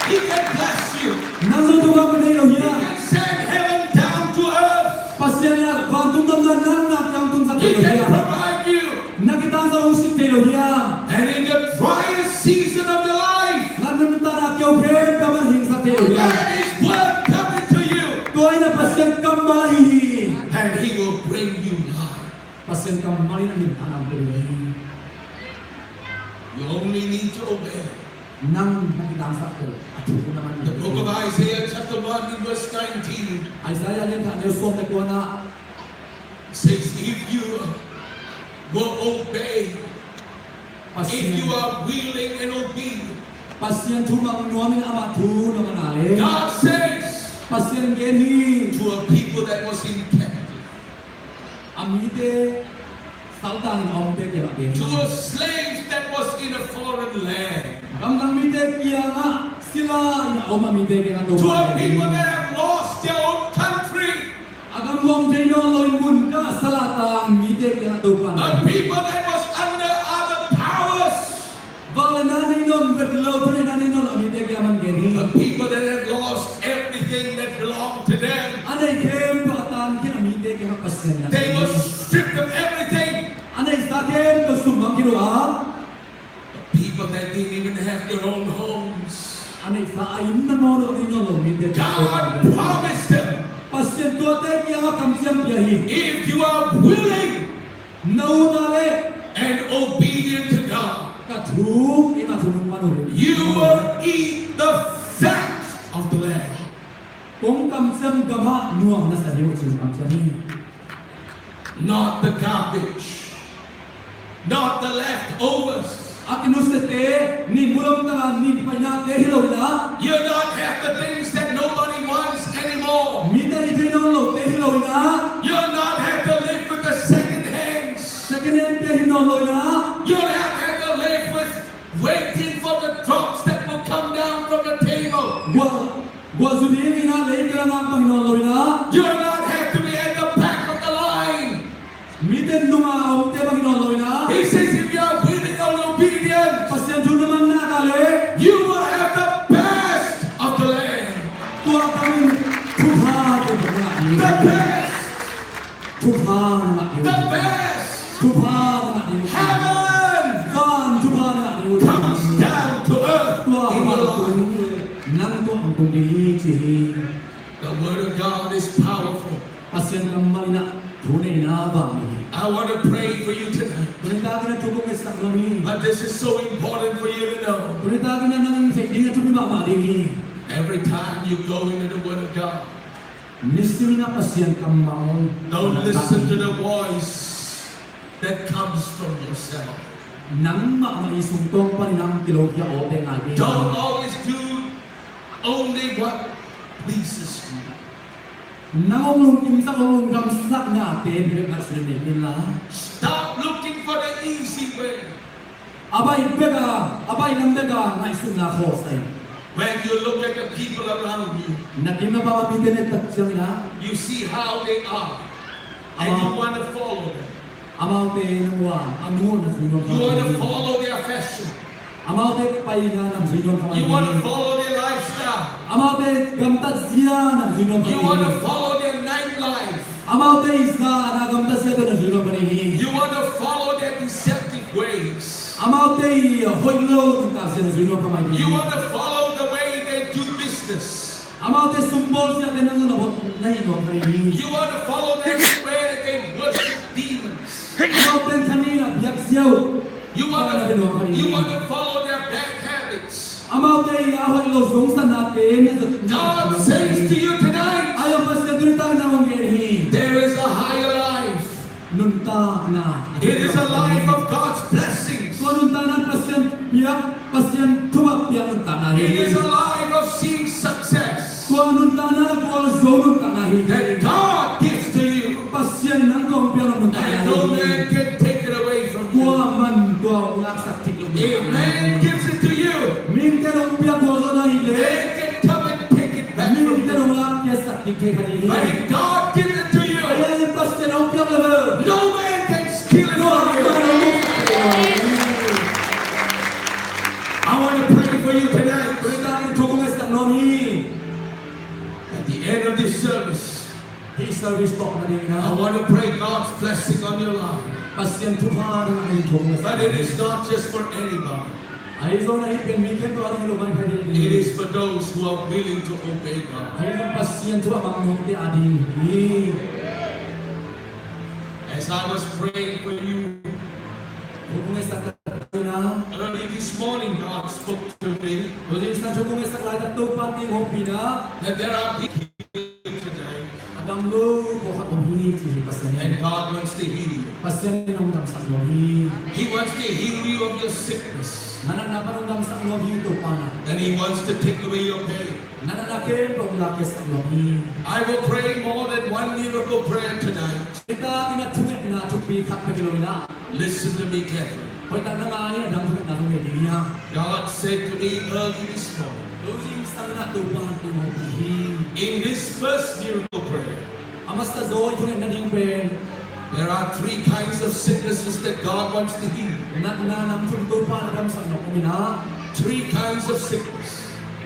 He can bless you. Nang zong thupha hong pia thei lo hiam? He can send heaven down to earth. Pasian in a vantung gamla nang na kiang tungsak thei lo hiam? He can provide you. Na kitangsap hong sik thei lo hiam? And in the driest season of your life, na nuntakna keu khempeuh ah hong hingsak thei lo hiam? Let His word come into you. Tua in a Pasian kammal ahi hi. And He will bring you life. Pasian kammal in a minthanna hong pia ding hi. You only need to obey. Nang na kitangsap teh a thu na man. The book of Isaiah chapter one and verse nineteen. Isaiah lian khat a neu sawm le kuana says, if you will obey, if you are willing and obedient, Pasian thu mang nuam in amah thu na man a leh, God says, Pasian gen hi, to a people that was in captivity, a mite saltang in a omte kiangah gen hi. To a slave that was in a foreign land. Gamdang mite kiangah sila in a om a mite kiangah Topa. To a people that have lost their own country. A gam guang thei nawn lo in mun kah a sal a tang mite kiangah Topa. A people that was under other powers. Vangliatna nei nawn, vet lo, thuneihnatna nei nawn lo a mite kiangah amah'n gen hi. A people that have lost everything that belonged to them. A neih khempeuh a tangkhin a mite kiangah Pasian na. They were stripped of everything. A neihsa khempeuh sumang khin uh a. People that didn't even have their own homes. A neihsa a inn nangawn lo, a inn nangawn lo mite. God promised them. Pasian tuate kiangah kamciam pia hi. If you are willing, na ut a leh, and obedient to God, ka thu in a thunung man uh leh, you will eat the fat of the land. Kong kamciam gam ah nuam na sa ding uh ci-in kamciam hi. Not the garbage. Not the leftovers. A kinusiate, nin mu lom taka nin painate hi lo in a. You'll not have the things that nobody wants anymore. Mite it thei nawn lote hi lo in a. You'll not have to live with the second hands. Second hand te hi nawn lo in a. You'll not have to live with waiting for the drops that will come down from the table. Gual, gualzu ding in a lei kiang ah bang hi nawn lo in a. You'll not have to be at the back of the line. Mite nung a omte bang hi nawn lo in a. He says, if you are willing and obedient, Pasian thu na man nak leh, you will have the best of the land. Tua bangin thupha te bang ngah ding. The best. Thupha na ngah ding. The best. Thupha na ngah ding. Heaven. Van thupha na ngah ding. Comes down to earth. Tua in your life. Nang tua hong tung ding hi ci hi. The word of God is powerful. Pasian kammal in a thuneihna vang hi. I want to pray for you tonight. Tuni takin a thu kong ngetsak nuam hi. But this is so important for you to know. Tuni takin a nang in theih ding a thupi mahmah ding hi. Every time you go into the word of God, Nisim in a Pasian kammal. Don't listen to the voice that comes from yourself. Nangmah mah i sungtawng panin nang kilawhkhia awte ngai kei. Don't always do only what pleases you. Nang hong lungkimsak, hong lungdamsaknate bek ngaihsun in la. Stop looking for the easy way. A baih bek a, a baih lam bek a ngaihsutna khawlsa in. When you look at the people around you, na kim na pam a mite na et tak ciangin a, you see how they are, and you want to follow them. Amaute na mu a, a mu na zui nuam kha. You want to follow their fashion. Amaute paina na zui nuam kha. You want to follow their lifestyle. Amaute gamtat zia na zui nuam kha. You want to follow their nightlife. Amaute i zana gamtat zia na zui nuam kha. You want to follow their deceptive ways. Amaute hoih lo nuntak zia na zui nuam kha mai ding hi. You want to follow the way they do business. Amaute sum bawl ziate na zui nuam kha ding hi. You want to follow them where they worship demons. Amaute kha ni na biak zia uh. You want to, you want to follow their bad habits. Amaute i a hoih lo zongsatnate na zui nuam kha ding hi. God says to you tonight, a, Pasian tuni tak na hong gen hi. There is a higher life. Nuntakna. It is a life of God's blessings. Tua nuntakna Pasian piak, Pasian thupha piak nuntakna hi. It is a life of seeing success. Tua nuntakna gualzo nuntakna hi. That God gives to you. Pasian in nang tungah hong piak nuntakna hi. And no man can take it away from you. Kuaman tua hong laksak thei lo. If man gives it to you, mihingte in hong piak gualzawhna hi leh, they can come and take it back from you. Mihingte in hong laksak thei kha ding hi. But if God gives it to you, Pasian in hong piak leh, no man can steal it from you. I want to pray for you tonight. Tua tak in thu kong ngetsak nuam hi. At the end of this service, hih service tawp nading in ah, I want to pray God's blessing on your life. Pasian thupha na ngah ding thu kong ngetsak. But it is not just for anybody. Ahi zongin hih pen mi khempeuh a ding hi lo mah hi ding. It is for those who are willing to obey God. Ahi zong Pasian thu a mang nuamte a ding hi. As I was praying for you, thu kong ngetsak tak in ah, early this morning, God spoke to me. Tuni zingsang thu kong ngetsak laitak Topa'n thu hong hopih in ah, that there are people here today. A dam lo pawlkhat om hi ci hi Pasian in. And God wants to heal you. Pasian in hong damsak nuam hi. He wants to heal you of your sickness. Na natna pan hong damsak nuam hi Topa'n ah. And He wants to take away your pain. Na natna khempeuh hong lakkhiatsak nuam hi. I will pray more than one miracle prayer tonight. Nitak in ah thungetna thupi khat bek hi lo in ah. Listen to me carefully. Hoihtak na ngai in ah, a dang thungetna hong nei ding hi hang. God said to me early this morning. Tuni zingsang in ah Topa'n thu hong hopih hi. In this first miracle prayer, a masa zaw i thungetna ding pen, there are three kinds of sicknesses that God wants to heal. Natna nam thum Topa'n a damsak nuam om in ah. Three kinds of sickness.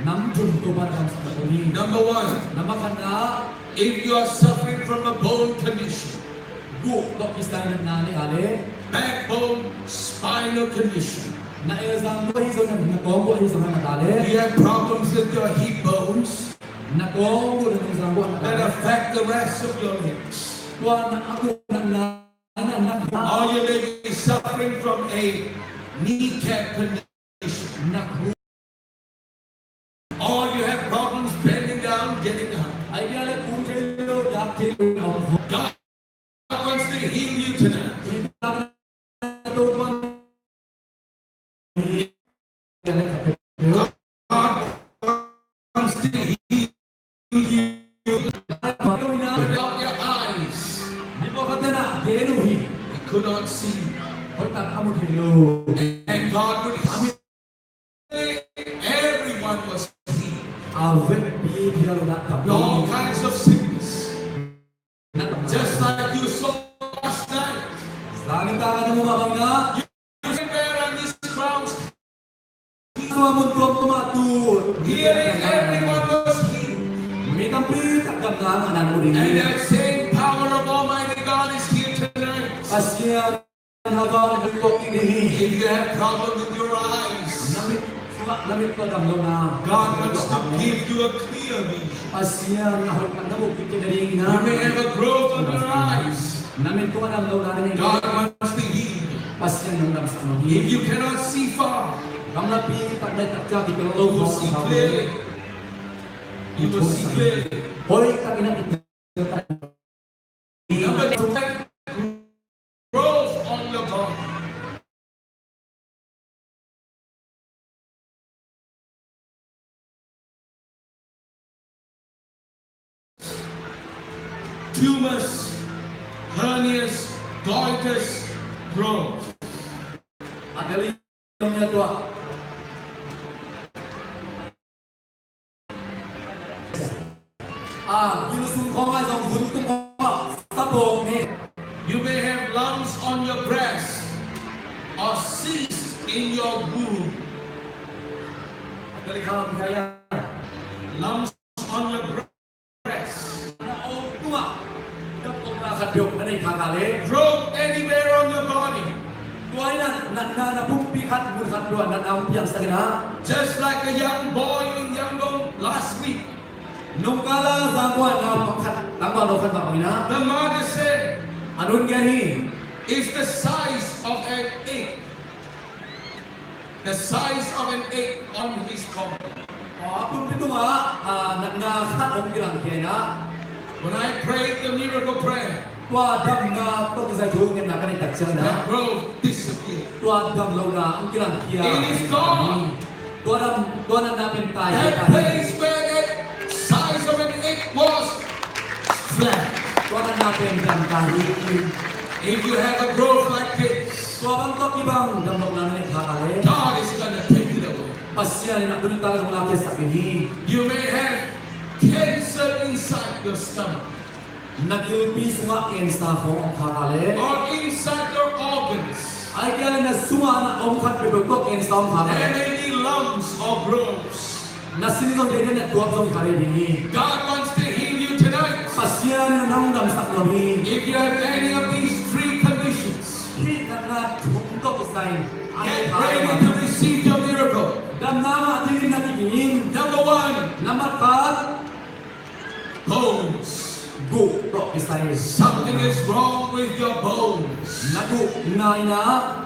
Nam thum Topa'n a damsak nuam om hi. Number one, na khatna, if you are suffering from a bone condition, guh tawh kisai natna na nei a leh, backbone, spinal condition, na elzang guh ahi zong, na kawng guh ahi zong na nat a leh, you have problems with your hip bones, na kawng guh, na elzang guh a nat a leh, that affect the rest of your limbs. Tua na a guh natna, na natna. Or you may be suffering from a kneecap condition. Na hu Or you have problems bending down, getting up. Ai bia le kul thei lo, dak thei lo, a om. God wants to heal you tonight. God wants to heal you. Open up your eyes. He could not see. And God would heal. Everyone was healed. A vekpi phial lo na tam. All kinds of sickness. Just like you saw last night. Zani ta ka na mu ma bang na. You can bear on this cross. Tua mun tuam tua ma tu. Healing, everyone was healed. Mi tampi tak gam na ma nan mu ding. And that same power of Almighty God is here tonight. Pasian If you have problem with your eyes, na mit, na mit tua dam lo na, God wants to give you a clear vision. Pasian in a hoih tak na mu kik nading na. You may have a growth on your eyes. Na mit tua dam lo na ding. God wants to heal. Pasian in hong damsak nuam hi. If you cannot see far, gamlapi tak na tak ciang kipelh lo, you will see clearly. You will see clearly. Hoih tak in na kipelh. Number two, growth on your body. Tumors, hernias, goiters, growth. A, gil sung khawng ah zong hun tung khawng ah sa bawng hi. You may have lumps on your breast or cyst in your womb. Lumps on your breast. Na om tungah dap tawh na khat peuh na nei kha ta leh. Growth anywhere on your body. Tua in ah natna na pumpi khat mun khat tua natna hong piangsak in ah. Just like a young boy in Yangon last week. Nungkala Zangkua na pakhat tangval lo khat mah bangin ah. The mother said, a nu in gen hi. Is the size of an egg. The size of an egg on his body. A pumpi tungah, ah, natna khat hong kilangkhia in ah. When I prayed the miracle prayer, tua damna tawh kisai thungetna ka neih tak ciangin ah, that growth disappeared. Tua damlohna hong kilangkhia. It is gone. Tua dam, tua natna pen tai. That place where that size of an egg was flat. Tua natna pen dam ta hi. If you have a growth like this, tua bang tawh kibang damlohna na neih kha leh, God is gonna take it away. Pasian in ah tuni tak hong lakkhiasak ding hi. You may have cancer inside your stomach. Na gilpi sungah cancer khawng om kha leh. Or inside your organs. Ahih kei leh na sungah na om khat peuhpeuh tawh cancer om kha leh. There may be lumps or growths. Na sin zong dede na tuak zong kha leh ding hi. God wants to heal you tonight. Pasian in ah nang damsak nuam hi. If you have any of these three conditions, hih natna thum tawh kisai in, get ready to receive your miracle. Damna ngah dingin na kiging in. Number one. Nambat khat. Bones. Guh tawh kisai. Something is wrong with your bones. Na guh ngai in ah.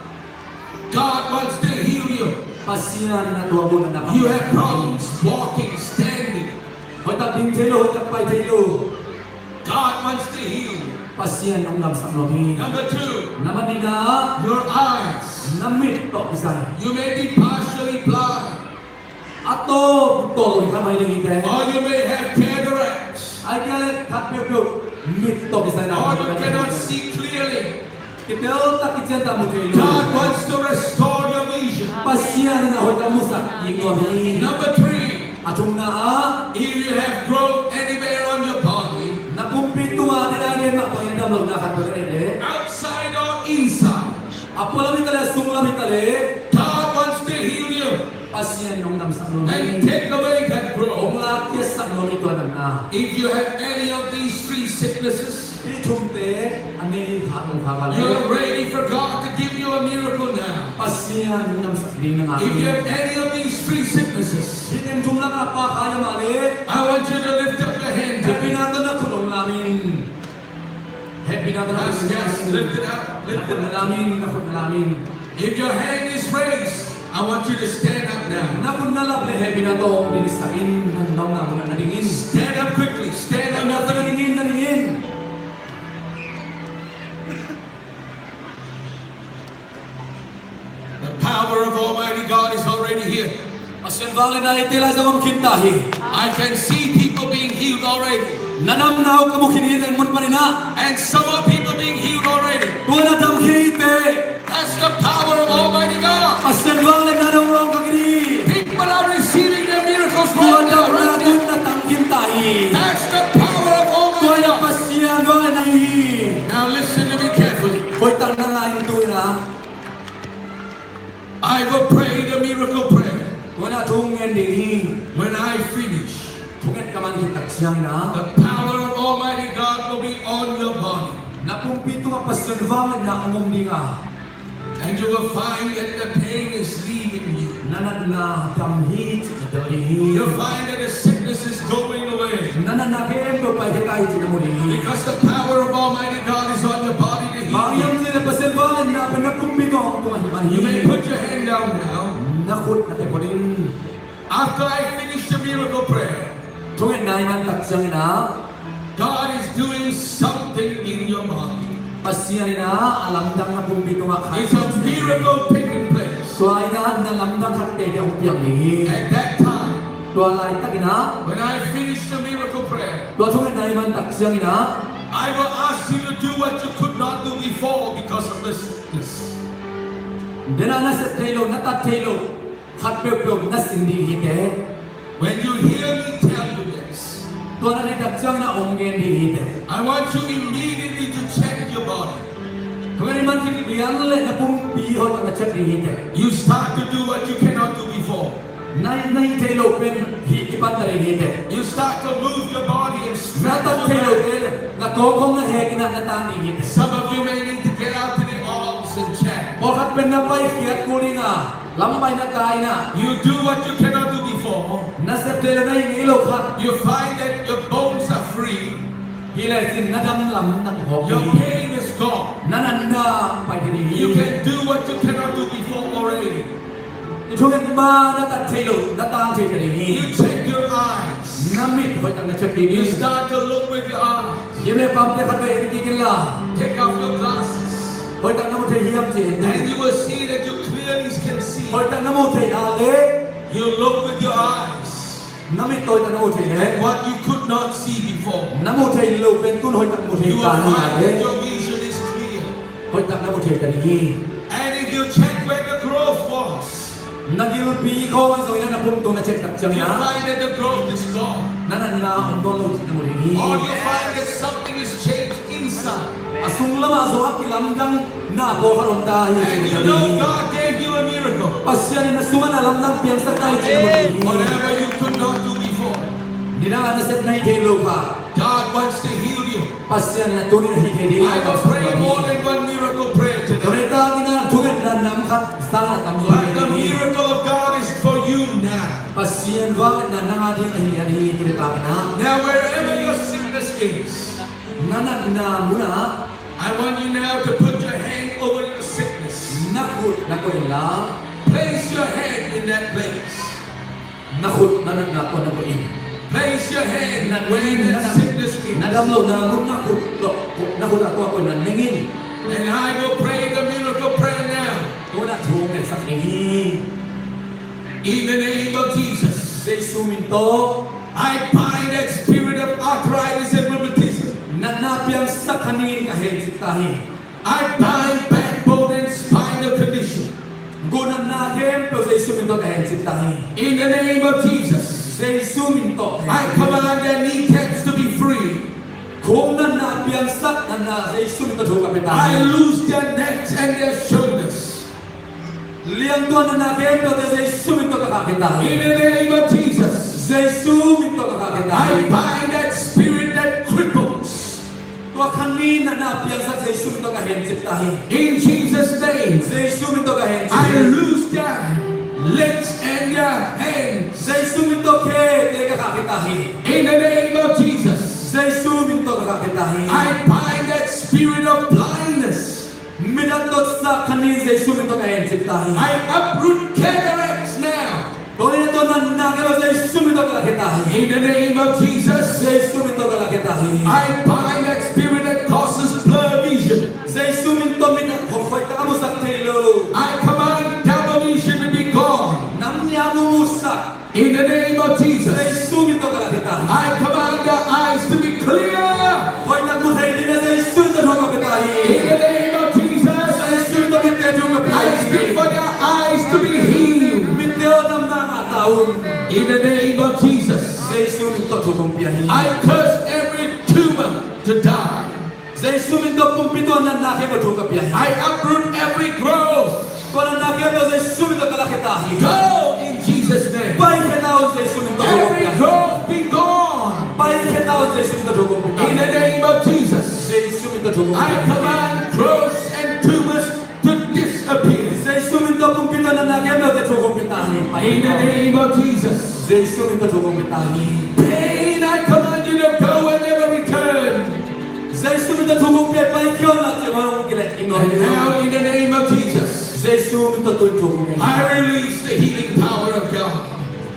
God wants to heal you. Pasian in ah tua guh na. You have problems walking, standing. Hoih tak ding thei lo, hoih tak pai thei lo. God wants to heal you. Pasian in hong damsak nuam hi. Number two. Nambat nihna. Your eyes. Na mit tawh kisai. You may be partially blind. A tawp tawh lo kha mai ding hi teh. Or you may have cataracts. Ahih kei leh khat peuhpeuh mit tawh kisai na. Or you cannot see clearly. Kitel tak, kician tak mu thei lo. God wants to restore your vision. Pasian in ah hoih tak musak ding nuam hi. Number three. A thumna ah. If you have growth anywhere on your body, na pumpi tungah dede mah bangin damlohna khat peuh ka neih leh, outside or inside, a pualam hi ta leh, a sunglam hi ta leh, God wants to heal you. Pasian in hong damsak nuam hi. And take away that growth. Hong lakkhiasak nuam hi tua natna. If you have any of these three sicknesses, hih thumte a nei kha, om kha leh, you are ready for God to give you a miracle now. Pasian in hong damsak ding na ngah hi. If you have any of these three sicknesses, hih teng thum lakah pha kha hiam a leh, I want you to lift up your hand. Hehpihna tawh na khut hong lam in. Hehpihna tawh na khut hong lam in. Yes, yes, lift it up, lift it up. Na khut hong lam in, na khut hong lam in. If your hand is raised, I want you to stand up now. Na khut na lap leh hehpihna tawh hong dingsak in, na omna munah na ding in. Stand up quickly, stand up. Na ding in, na ding in. The power of Almighty God is already here. Pasian vangliatna eite lai zong om khin ta hi. I can see people being healed already. Na damna uh ka mu khin hi, teng mun panin ah. And some more people being healed already. Tua na dam khin hi teh. That's the power of Almighty God. Pasian vangliatna dong lawng ka khin hi. People are receiving their miracles right now, right now. Tua damna tun na tang khin ta hi. That's the power of Almighty God. Tua na Pasian vangliatna hi. Now listen to me carefully. Hoih tak na ngai in tu in ah. I will pray the miracle prayer. Tua na thu ngen ding hi. When I finish, thunget ka man khit tak ciangin ah, the power of Almighty God will be on your body. Na pumpi tungah Pasian vangliatna hong om ding a. And you will find that the pain is leaving you. Na natna dam hi cih na tel ding hi. You'll find that the sickness is going away. Na natna khempeuh paikhia ta hi cih na mu ding hi. Because the power of Almighty God is on your body to heal you. Bang hang hiam cih leh Pasian vangliatna pen na pumpi tungah hong tung ahih man hi. You may put your hand down now. Na khut na kephuh in. After I finish the miracle prayer, thungetna i man tak ciangin ah, God is doing something in your body. Pasian in ah a lamdang na pumpi tungah khat. It's a miracle taking place. Tua in ah na lamdang khat teitei hong piang ding hi. At that time, tua laitakin ah, when I finish the miracle prayer, tua thungetna i man tak ciangin ah, I will ask you to do what you could not do before because of this sickness. Dena na sep thei lo, na tat thei lo khat peuhpeuh na sin ding hi teh. When you hear me tell you this, tua na theih tak ciangin ah hong gen ding hi teh. I want you immediately to check your body. Thunget i man khit lian leh na pumpi hoih tak na check ding hi teh. You start to do what you cannot do before. Na, na hih theih loh pen hih kipan ta ding hi teh. You start to move your body and stretch your legs. Na tat theih loh pen na kawng khawng na hek in ah na tan ding hi teh. Some of you may need to get out to the arms and check. Pawlkhat Pen na paikhiat kul in ah, lampai na kai in ah, you do what you cannot do before. Na sep thei lo na hi ngei lo khat. You find that your bones are free. Hi le cin na dam lam na phawk ding hi. Your pain is gone. Na natna pai thei ding hi. You can do what you cannot do before already. I thungetna na tat thei lo, na tang thei ding hi. You check your eyes. Na mit hoih tak na check ding hi. You start to look with your eyes. Hi le pamte khat vei en kik in la. Take off your glasses. Hoih tak na mu thei hiam ci en ding. And you will see that you clearly can see. Hoih tak na mu thei a le. You look with your eyes. Na mit hoih tak na mu thei le. What you could not see before. Na mu thei lo pen tun hoih tak mu thei ta hi a le. You will find that your vision is clear. Hoih tak na mu thei ta ding hi. And if you check where the growth was, na gilpi khawng zong in ah na pum tung na check tak ciang in ah, you find that the growth is gone. Na natna om tuan lo cih na mu ding hi. Or you find that something is changed inside. A sung lamah zong a kilamdang na pawlkhat om ta hi. And you know God gave you a miracle. Pasian in na sungah na lamdang piangsak ta hi cih na mu ding hi. Whatever you could not do before. Nidang a na sep na hi thei lo kha. God wants to heal you. Pasian in a tuni in a hi thei ding. I will pray more than one miracle prayer today. Tuni tak in a thungetna nam khat sang a tam zaw ding. But the miracle of God is for you now. Pasian vangliatna nang a ding ahi, ahi, tuni tak in a. Now, wherever your sickness is, na natna mun ah, I want you now to put your hand over your sickness. Na khut na koih in la. Place your hand in that place. Na khut na natna kuan na koih in. Place your hand where that sickness is. Na dam lohna mun na khut, na khut a kuan koih na neng in. And I will pray the miracle prayer now. Tua na thu ngetsak ding hi. In the name of Jesus. Jesu min tawh. I bind that spirit of arthritis and rheumatism. Natna piangsak kha ning in ka hencip ta hi. I bind backbone and spinal condition. Guh natna khempeuh Jesu min tawh ka hencip ta hi. In the name of Jesus. Jesu min tawh ka hencip. I command their kneecaps to be free. Khum natna, piangsak natna Jesu min tawh thu ka pia ta hi. I loose their necks and their shoulders. Liangtuan natna khempeuh Jesu min tawh ka khahkhia ta hi. In the name of Jesus. Jesu min tawh ka khahkhia ta hi. I bind that spirit that cripples. Tua kha ning in natna piangsak Jesu min tawh ka hencip ta hi. In Jesus' name. Jesu min tawh ka hencip. I loose their legs and their hands. Jesu min tawh khete ka khahkhia ta hi. In the name of Jesus. Jesu min tawh ka khahkhia ta hi. I bind that spirit of blindness. Midang tawh sa kha ning Jesu min tawh ka hencip ta hi. I uproot cataracts now. Tua natna khempeuh Jesu min tawh ka lakhia ta hi. In the name of Jesus. Jesu min tawh ka lakhia ta hi. I bind that spirit that causes blur vision. Jesu min tawh mit a khoih khoih tak a musak thei lo. I command double vision to be gone. Nam nih a mu musak. In the name of Jesus. Jesu min tawh ka lakhia ta hi. I command their eyes to be clear. Hoih tak mu thei ding a Jesu min tawh thu ka pia ta hi. In the name of Jesus. Jesu min tawh mitte thu ka pia ta hi. I speak for their eyes to be healed. Mitte aw damna ngah ta un. In the name of Jesus. Jesu min tawh thu kong pia hi. I curse every tumor to die. Jesu min tawh pumpi tuanna na khempeuh thu ka pia hi. I uproot every growth. Tuanna na khempeuh Jesu min tawh ka lakhia ta hi. Go in Jesus' name. Paikhia ta un Jesu min tawh thu ka pia hi. Every growth be gone. Paikhia ta un Jesu min tawh thu ka pia hi. In the name of Jesus. Jesu min tawh thu ka pia hi. I command growths and tumors to disappear. Jesu min tawh pumpi tuanna na khempeuh thu ka pia ta hi. In the name of Jesus. Jesu min tawh thu ka pia ta hi. Pain, I command you to go and never return. Jesu min tawh thu kong pia, paikhia un, la cih bang hong kileh in. And now, in the name of Jesus, Jesu min tawh tu-in thu kong pia. I release the healing power of God.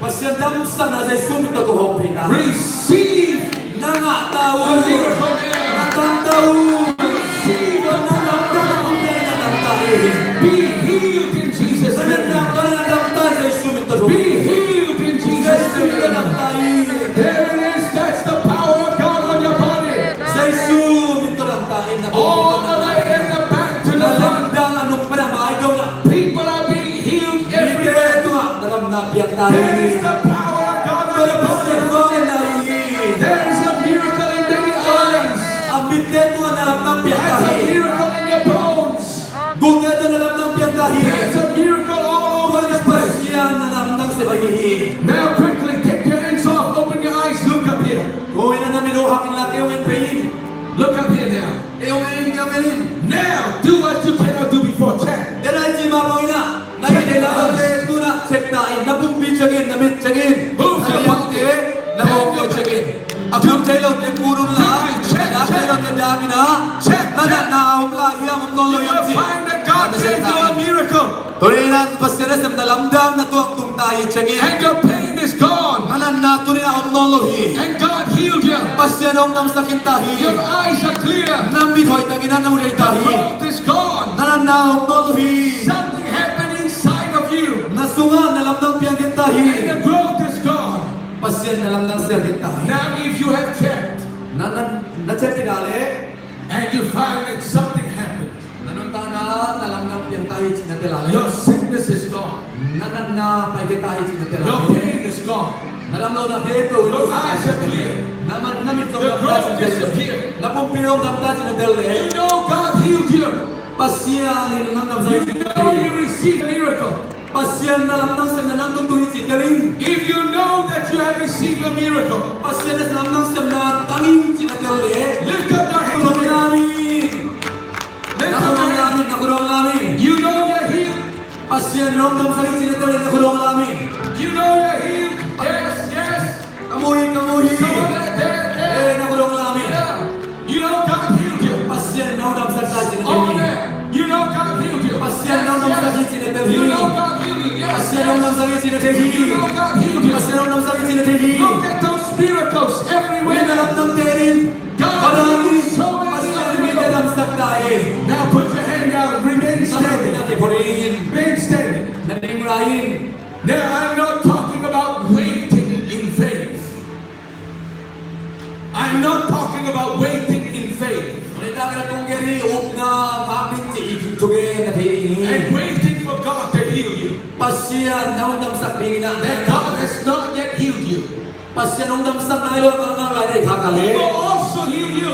Pasian damsakna Jesu min tawh kong hawm pia hi. Receive. Na ngah ta un. A miracle now. Na dam ta un. Receive. Na dam ta un. Na dam ta un. Be healed in Jesus' name. Na dam ta un. Na dam ta un. Jesu min tawh thu. Be healed in Jesus' name. Jesu min tawh dam ta un. There it is. That's the power of God on your body. Jesu min tawh dam ta in. All the way in the back to the front. Na lamdang a nung pan a mai dong ah. People are being healed everywhere. Mite tungah na damna piang ta hi. There is the power of God on your body. There is a miracle in the eyes. A mitte tungah na damna piang ta hi. There's a miracle in your bones. Gute tungah na damna piang ta hi. There's a miracle all over this place. Pasian na damna sep ahi hi. Now quickly, take your hands off, open your eyes, look up here. Ko in a na mit hong hak in la, kei hong en pei in. Look up here now. Kei hong en, kei hong en in. Now, do what you cannot do before. Ten. Tua na i cih Na pumpi check in, na mit check in. Move your body. Na hawm check in. A pum thei lote put un la. Dak thei lote dak in a. Check, check. Na natna a om lai hiam, om nawn lo hiam, ci. You will find that God gave you a miracle. Tuni in Pasian nasem na lamdang na tuak tung ta hi, check in. And your pain is gone. Na natna tuni in a om nawn lo hi. And God healed you. Pasian hong damsak khin ta hi. Your eyes are clear. Na mit hoih takin na mu thei ta hi. Your growth is gone. Na natna a om nawn lo hi. Something happened inside of you. Na sungah na lamdang piang khin ta hi. And the growth is gone. Pasian na lamdang siang khin ta hi. Now, if you have checked, na, na, na check kik a leh, and you find that something happened, na nuntakna ah na lamdang piang ta hi cih na tel a leh, your sickness is gone. Na natna pai khin ta hi cih na tel a leh, your pain is gone. Na damlohna khempeuh in. Your eyes are clear. Na mit, na mit zong dam ta cih na tel leh. Your growth disappeared. Na pumpi zong dam ta cih na tel leh. You know God healed you. Pasian in nang damsak hi cih na tel leh. You know you received a miracle. Pasian na lamdang siamna nang tung tung hi cih tel in. If you know that you have received a miracle, Pasian na lamdang siamna tang hi cih na tel leh, lift up your hand. Khut hong lam in. Lift up your hand. Na khut hong lam in, na khut hong lam in. You know you're healed. Pasian hong damsak hi cih na tel leh, na khut hong lam in. You know you're healed. Yes, yes. Ka mu hi, ka mu hi. Eh, na khut hong lam in. You know God healed you. Pasian in hong damsak ta hi cih na tel hi. Over there. You know God healed you. Pasian in hong damsak hi cih na tel hi. You know God healed you. Yes. Pasian in hong damsak hi cih na tel hi. You know God healed you. Pasian in hong damsak hi cih na tel hi. Look at those miracles everywhere. Hih na lamdangte in. God healed so many miracles. Pasian in mite damsak ta hi. Now put your hand down. Remain standing. Na khut na tel in. Remain standing. Na ning lai in. Now, I'm not talking about waiting in faith. I'm not talking about waiting in faith. Tuni tak in a tung gen hi, upna ngak ding cih i thugen na thei ding hi. And waiting for God to heal you. Pasian in hong damsak ding in a. That God has not yet healed you. Pasian hong damsak nai lo a, ka ngak lai ding kha ka leh, He will also heal you.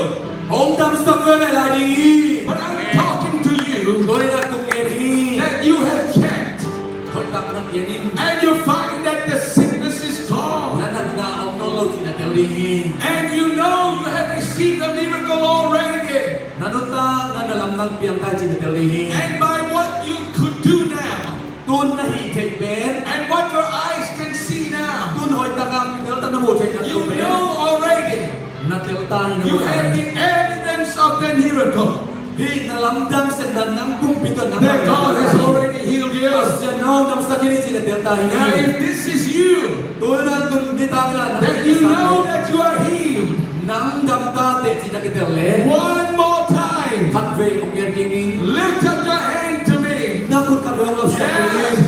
Hong damsak veve lai ding hi. But I'm talking to you. Tuni in a tung gen hi. That you have checked. Hoih tak na pian in. And you find that the sickness is gone. Na natna a om nawn lo cih na tel ding hi. And you know you have received a miracle already. Na nuntakna ah na lamdang piang ta hi cih na tel ding hi. And by what you could do now, tu-in na hih theih pen, and what your eyes can see now, tu-in hoih takin na tel, na mu theih na tel pen, you know already. Na tel ta hi, na mu ta hi. You have the evidence of the miracle. Hih na lamdang siamna nang pumpi tawh na, that God has already healed you. Pasian in hong damsak hi cih na tel ta hi. Now, if this is you, tu-in a tun ni tak in a, that you know that you are healed, nang dam ta teh cih na kitel leh, one more time, khatvei hong gen kik in. Lift up your hand to me. Na khut khat hong lawhsak kik in. Yes.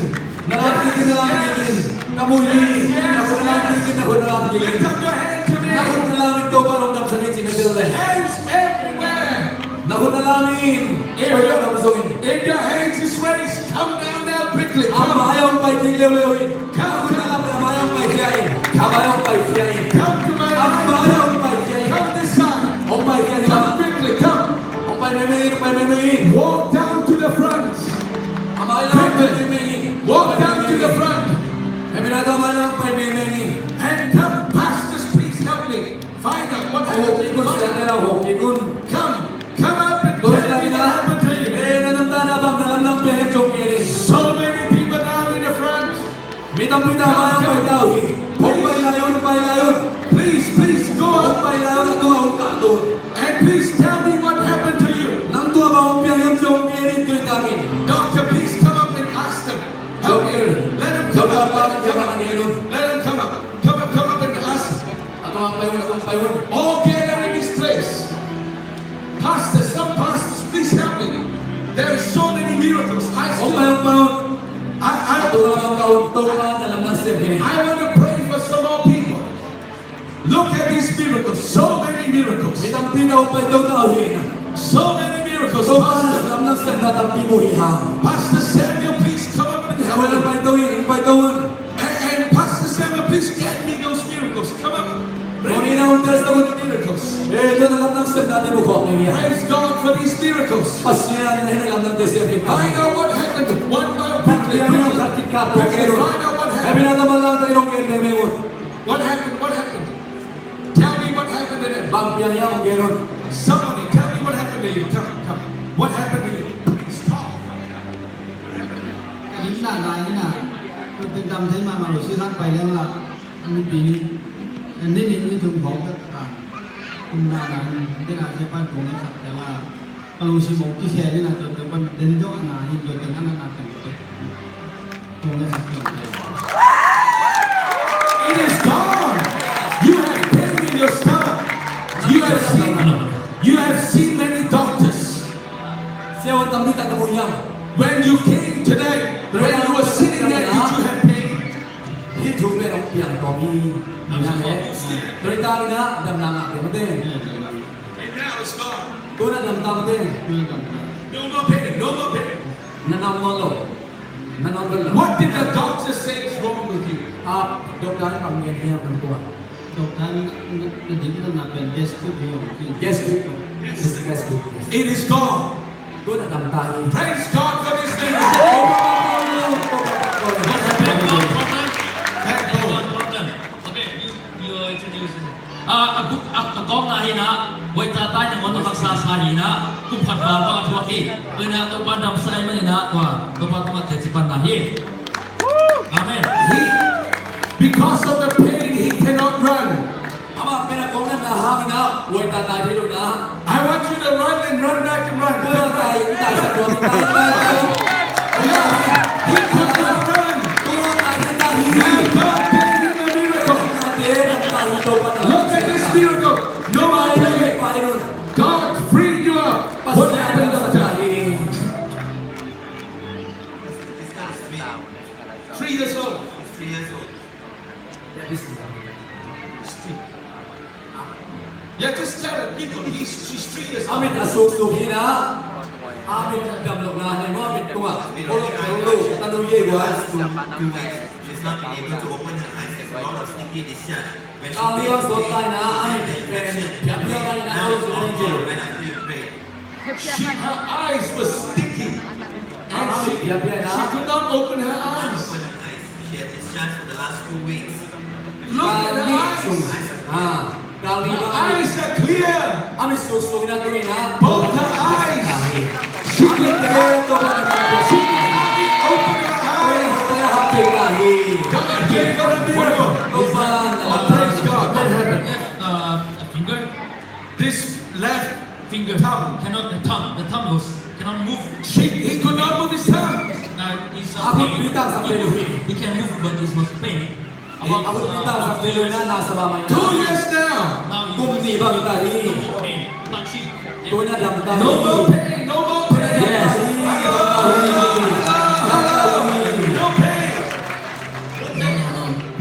Na lam kik in, na lam kik in. Ka mu hi. Yes, yes. Na khut na lam kik in, na khut na lam kik in. Lift up your hand to me. Na khut na lam in, Topa in hong damsak hi cih na tel leh. Hands everywhere. Na khut na lam in. If your, if your hands is raised, come down now quickly. Come. A mai ah hong pai kik leuleu in. Come. Na khut na lam in, a mai ah hong pai khia in. A mai ah hong pai khia in. Come to my right. A mai ah hong pai khia in. Come this side. Hong pai khia in. Come quickly, come. Hong pai meimei in, hong pai meimei in. Walk down to the front. A mai ah hong pai meimei in. Walk down to the front. Hehpihna tawh a mai ah hong pai meimei in. And come, pastors, please help me. Find out what happened. Hong kik un, siate, hong kik un. Come. Come up and tell me what happened to you. Eh, na nuntakna ah bang na lamdang piang hiam, hong kik un. So many people down in the front. Mi tampi tak a mai ah hong pai ta uh hi. Hong pai lai un, pai lai un. Please, please, go up. Hong pai lai un, a tung ah hong kah un. And please tell me what happened to you. Nang tung ah bang hong piang hiam, hong gen in, tu-in tangin. Doctor, please come up and ask them. Help me. Let them come up. Let them come up. Let them come up. Come up, come up and ask. A tung ah hong pai un, a tung ah hong pai un. All gather in this place. Pastors, some pastors, please help me. There are so many miracles. I still, hong pai un, hong pai un. I, I, a tung ah hong pai un, Topa, na lamdang siam kik in. I want to pray for some more people. Look at these miracles. So many miracles. Mi tampi tawh hong paito ta uh hi. So many miracles. Topa, na lamdang siamna tampi mu hi hang. Pastor Samuel, please come up and help me. Hong paito in, hong paito in. And, and Pastor Samuel, please get me those miracles. Come up. Bring me down those miracles. Eh, tua na lamdang siamnate mu khawm ni hang. Praise God for these miracles. Pasian in na lamdangte siam kik in. Find out what happened. One by one. Quickly, quickly. Quickly, find out what happened. Hehpihna tawh manlang takin hong gen meimei un. What happened? What happened? Tell me what happened to them. Bang piang hiam, hong gen un. Somebody tell me what happened to you. Come, come. What happened to you? Please talk. Inn ah, inn ah. Tam thei mahmah lo, si khat pai leng la, an pi ni, an ni ni ni thum khawng ka ta. Kum na na, ni na thei pan tung na khat ka la. Ka lo si mong ki khe ni na, tua tua pan den jong na, hi tua tua na na na tua tua. Tua na khat tua. It is gone. You have pain in your stomach. You have seen, you have seen many doctors. Siavuan tampi tak ka mu hiam? When you came today, when you were sitting there, did you have pain? Hih thu pen hong piang tawm hi. Tua hi ta in ah damna ngah pia mate. And now it's gone. Tu in ah dam ta mate. No more pain, no more pain. Na nam nawn lo. Na nam nawn lo. What did the doctor say is wrong with you? A doctor in bang gen hiam na tua? Doctor in na dim na na pen gastric hi hong ki. Gastric. Gastric. It is gone. Tu in ah dam ta hi. Praise God for this thing. What happened? Backbone. Backbone. Okay, you, you are introducing. Ah, a guk, a, a kawkna hi in ah, Uaita tai nangawn a haksa sa hi in ah, kum khat val bang a thuak hi. Tu in ah Topa damsak ahih manin ah, tua, Topa tungah teci panna hi. Amen. He, because of the pain, he cannot run. Amah pen a kawkna hangin ah, Uaita tai thei lo in ah. I want you to run and run back and run. Tua tai, tai sa tua, tai, tai, tai. He could not run. Tua tai, tai, tai. Now God gave him a miracle. Look at this miracle. No more pain. God freed you up. What happened, doctor? Three years old. Three years old. Yeah, just tell the people, he's, she's three years old. A mit a suksuk hi in ah. A mit a dam lo na hi maw, a mit tungah. Olo, olo, tanu ye wa. Two weeks. She's not been able to open her eyes. There's a lot of sticky discharge. When she takes pain, she has infection. Now it's all gone right after you pray. She, her eyes were sticky. And she, she could not open her eyes. She had discharge for the last two weeks. Look at her eyes. Her eyes are clear. Both her eyes. She could, she could hardly open her eyes. God gave her a miracle. Oh, praise God. What happened? Uh, a finger. This left finger, thumb cannot, the thumb, the thumb was, cannot move. She, he could not move his thumb. Now he's, uh, pain. He, he can move, but it was pain. About, uh, two years. Two years now. Now he has no more pain. Touch it. No more pain, no more pain. Yes. No pain.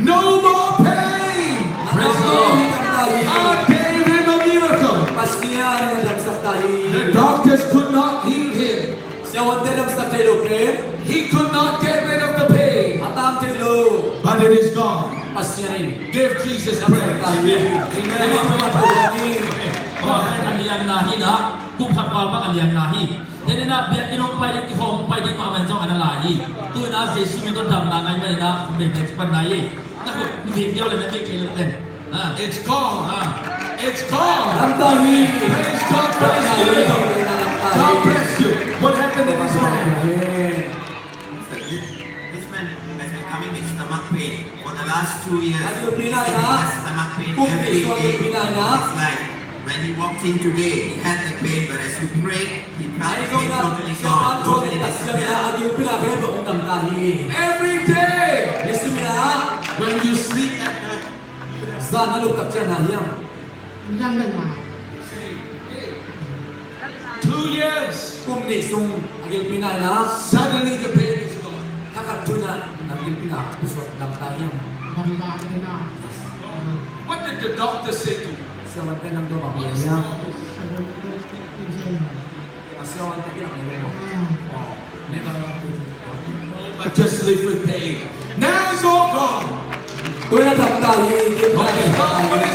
No more pain. Praise the Lord. God gave him a miracle. The doctors could not heal him. He could not get rid of the pain. But it is gone. Give Jesus praise. Amen. Amen. Kum khat val bang a lianna hi. Hih in ah biakinn hong pai ding, kihawm hong pai ding mahmah in zong a na lai hi. Tu in ah Jesu min tawh damna ngah ahih manin ah, bengte ci panna hi. Na khut beng diau le na beng thei lo ten. Ah. It's gone. Ah. It's gone. Lamta hi. Praise God. Praise the Lord. God bless you. What happened in this man? This, this man has been coming with stomach pain for the last two years. He's been having stomach pain every day in his life. When he walked in today, he had the pain, but as you prayed, he felt the pain totally gone, totally disappeared. Every day, when you sleep at night, Zan a luk tak ciang na hiam? Two years. Kum nih sung a gilpi nai na. Suddenly the pain is gone. Thakhat thu in a gilpi na pusuak dam ta hiam? What did the doctor say to you? Siavuan pen in bang ci hiam? But just live with pain. Now it's all gone. Okay, God,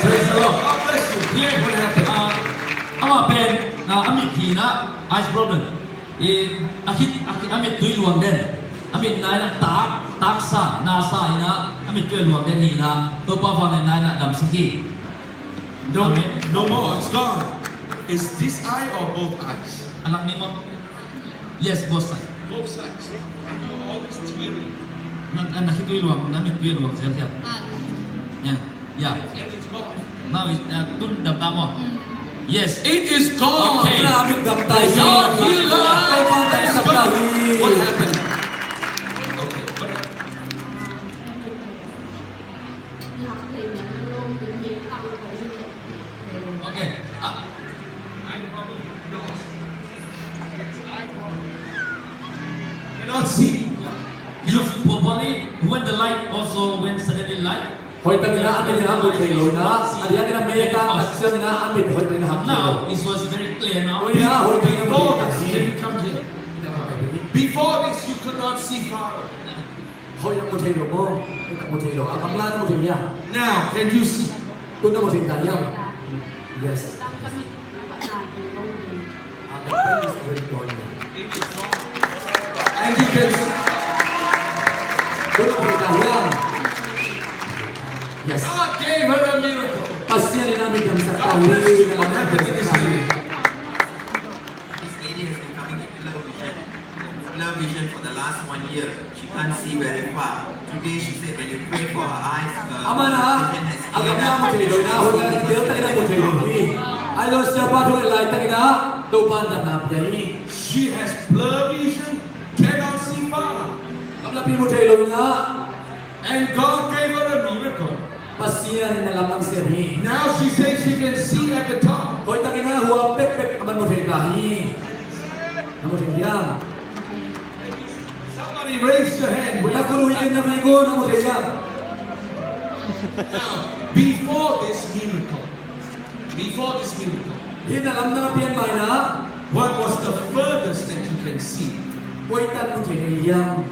praise the Lord. God bless you. Amah pen, ah, a mit hi in ah, eyes problem. Eh, a khit, a khit, a mittui luang den. A mit nai in ah tak, tak sa, na sa in ah, a mittui luang den hi in ah, Topa vangliatna in ah damsak hi. No, no more, it's gone. Is this eye or both eyes? A lak nih maw? Yes, both sides. Both sides. Always tearing. Na, na, na khitui luang, na mittui luang zel thiam. Ah. Yeah, yeah. Now it's, uh, tun dam ta maw? Mm. Yes. It is gone. Okay. Na mit dam ta hi. God heal her. Topa damsak ta hi. What happened? Okay. Okay. Ah. Cannot see. You properly, when the light also went suddenly light. Hoih takin a mit in a mu thei lo in a, a diakin a mek a tak ciangin a mit hoih takin a hap thei lo. Now it was very clear now. Hoih a, hoih takin a mu thei. Before this, you could not see far. Hoih na mu thei lo maw? Hoih na mu thei lo. A gamla na mu thei hiam? Now, can you see? Tun na mu thei ta hiam? Yes. And you can see. Tun na mu thei ta hiam? Yes. God gave her a miracle. Pasian in a mit damsak ta hi. What happened in this miracle? This lady has been coming with blur vision. Blur vision for the last one year. She can't see very far. Today she said when you pray for her eyes, uh, vision has cleared up. Amah in a, a gamla mu thei lo in a, hoih takin a mu thei lo hi. Ahih leh siapa thu leh laitak in a, Topa'n damna pia hi. She has blur vision, cannot see far. Gamlapi mu thei lo in a, And God gave her a miracle. Pasian in a lamdang sem hi. Now she says she can see at the top. Hoih takin a hua pekpek a man mu thei ta hi. Na mu thei hiam? Somebody raise your hand. Na khut uh i khen na, na khut uh na mu thei hiam? Now, before this miracle, Before this miracle, hih na lamdang a pian mai-in a, what was the furthest that you can see? Koi tan mu thei na hiam?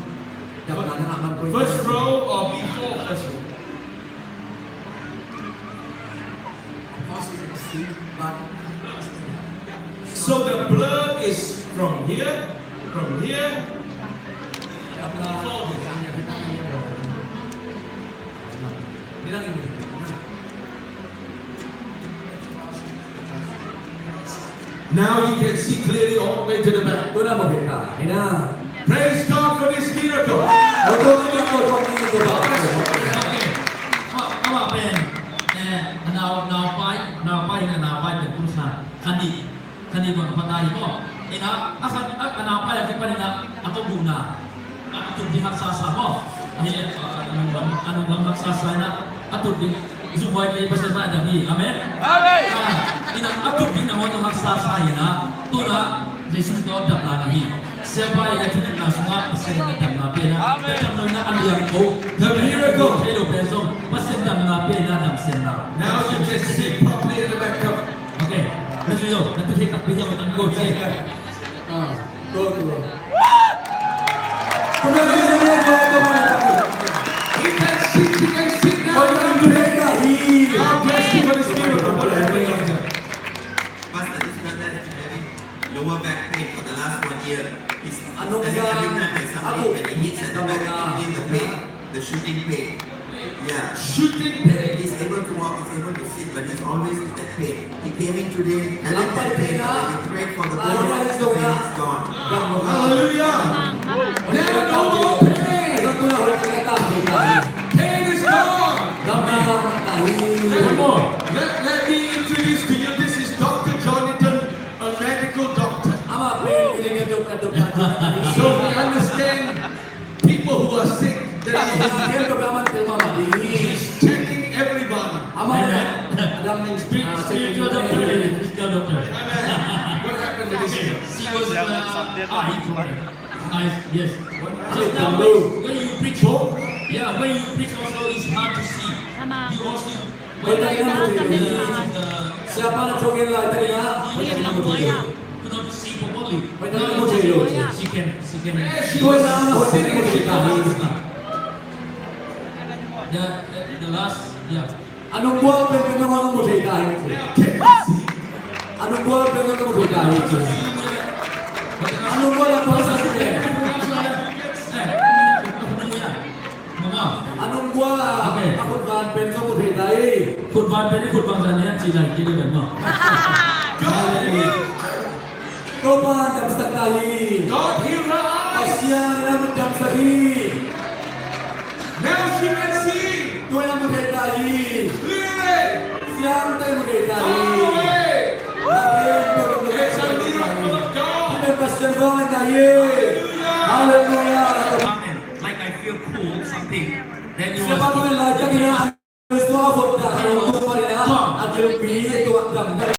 Damna na man koi tan? First row or before first row? Of course, we can see, but so the blur is from here, from here, before this. Now you can see clearly all the way to the back. Tun na mu thei ta hi na. Praise God for this miracle. Amah pen, eh, nau, nau pai, nau pai na, nau pai pen kum sa. Khan nih, khan nih bang pha ta hi maw. Ina, a khan, a, a nau pai a kipan ina, a tawp buhna. A tut ding haksa sa maw. Ahi leh, a, a nung lam, a nung lam haksa sa ina, a tut ding. Zumhuai kei Pasian mah dam hi. Amen. Amen. A, ina, a tut ding nangawn zong haksa sa ina. Tuna, Jesu tawh damna na hi. Siapa ina thungetna sungah Pasian ina damna pia ina. Amen. Damna ina a liang ko. The miracle. Thei lo pen zong Pasian damna pia ina damsiamna. Now you can see properly in the back. Come. Okay. Na tu yo, na tu hei kap pi yo, na tu hei. Ah, go, go. He can sit, he can sit now. God bless you for this miracle. Pastor, this brother has been having lower back pain for the last one year. He's telling every time there's something, when he hits at the back, he feels the pain. The shooting pain. Yeah. Shooting pain. He's able to walk, he's able to sit, but he's always in that pain. He came in today, having that pain, and we prayed for the bone, the pain is gone. Hallelujah. There are no more pain. Pain is gone. One more. Let, let me introduce to you, this is Doctor Jonathan, a medical doctor. So we understand People who are sick, that is, he's checking everybody. Amen. Spiritual doctor, spiritual doctor. Amen. What happened to this girl? She was, uh, eye problem. Eyes, yes. Just now, when, when you preach, yeah, when you preach also, it's hard to see. You also Hoih takin a mu thei lo hi. Siapa na thungen laitakin a, hoih takin a mu thei lo. Hoih takin a mu thei lo. Tua na hoih takin a mu thei ta hi. The, the last, yeah. A nungbual pen pen a mu thei ta hi. A nungbual pen pen a mu thei ta hi. A nungbual a puan sa si pen. A nungbual a, a khutvan pen zong mu thei ta hi. Khutvan pen i khutvan zan hian ci lai kei deuh pen maw? Topa damsak ta hi. God heal her eyes. Pasian in a mit damsak hi. He can see. Tu in a mu thei ta hi. Clearly. Siangtho in mu thei ta hi. Far away. It's a miracle of God. Hih pen Pasian' thupha ahi hi. Halleluiah. Amen. Like I feel cold, something. Then you Siapa tu yang lagi kena Yesu a vot dah, kalau tu pada dah, a thilpi tu a dam dah.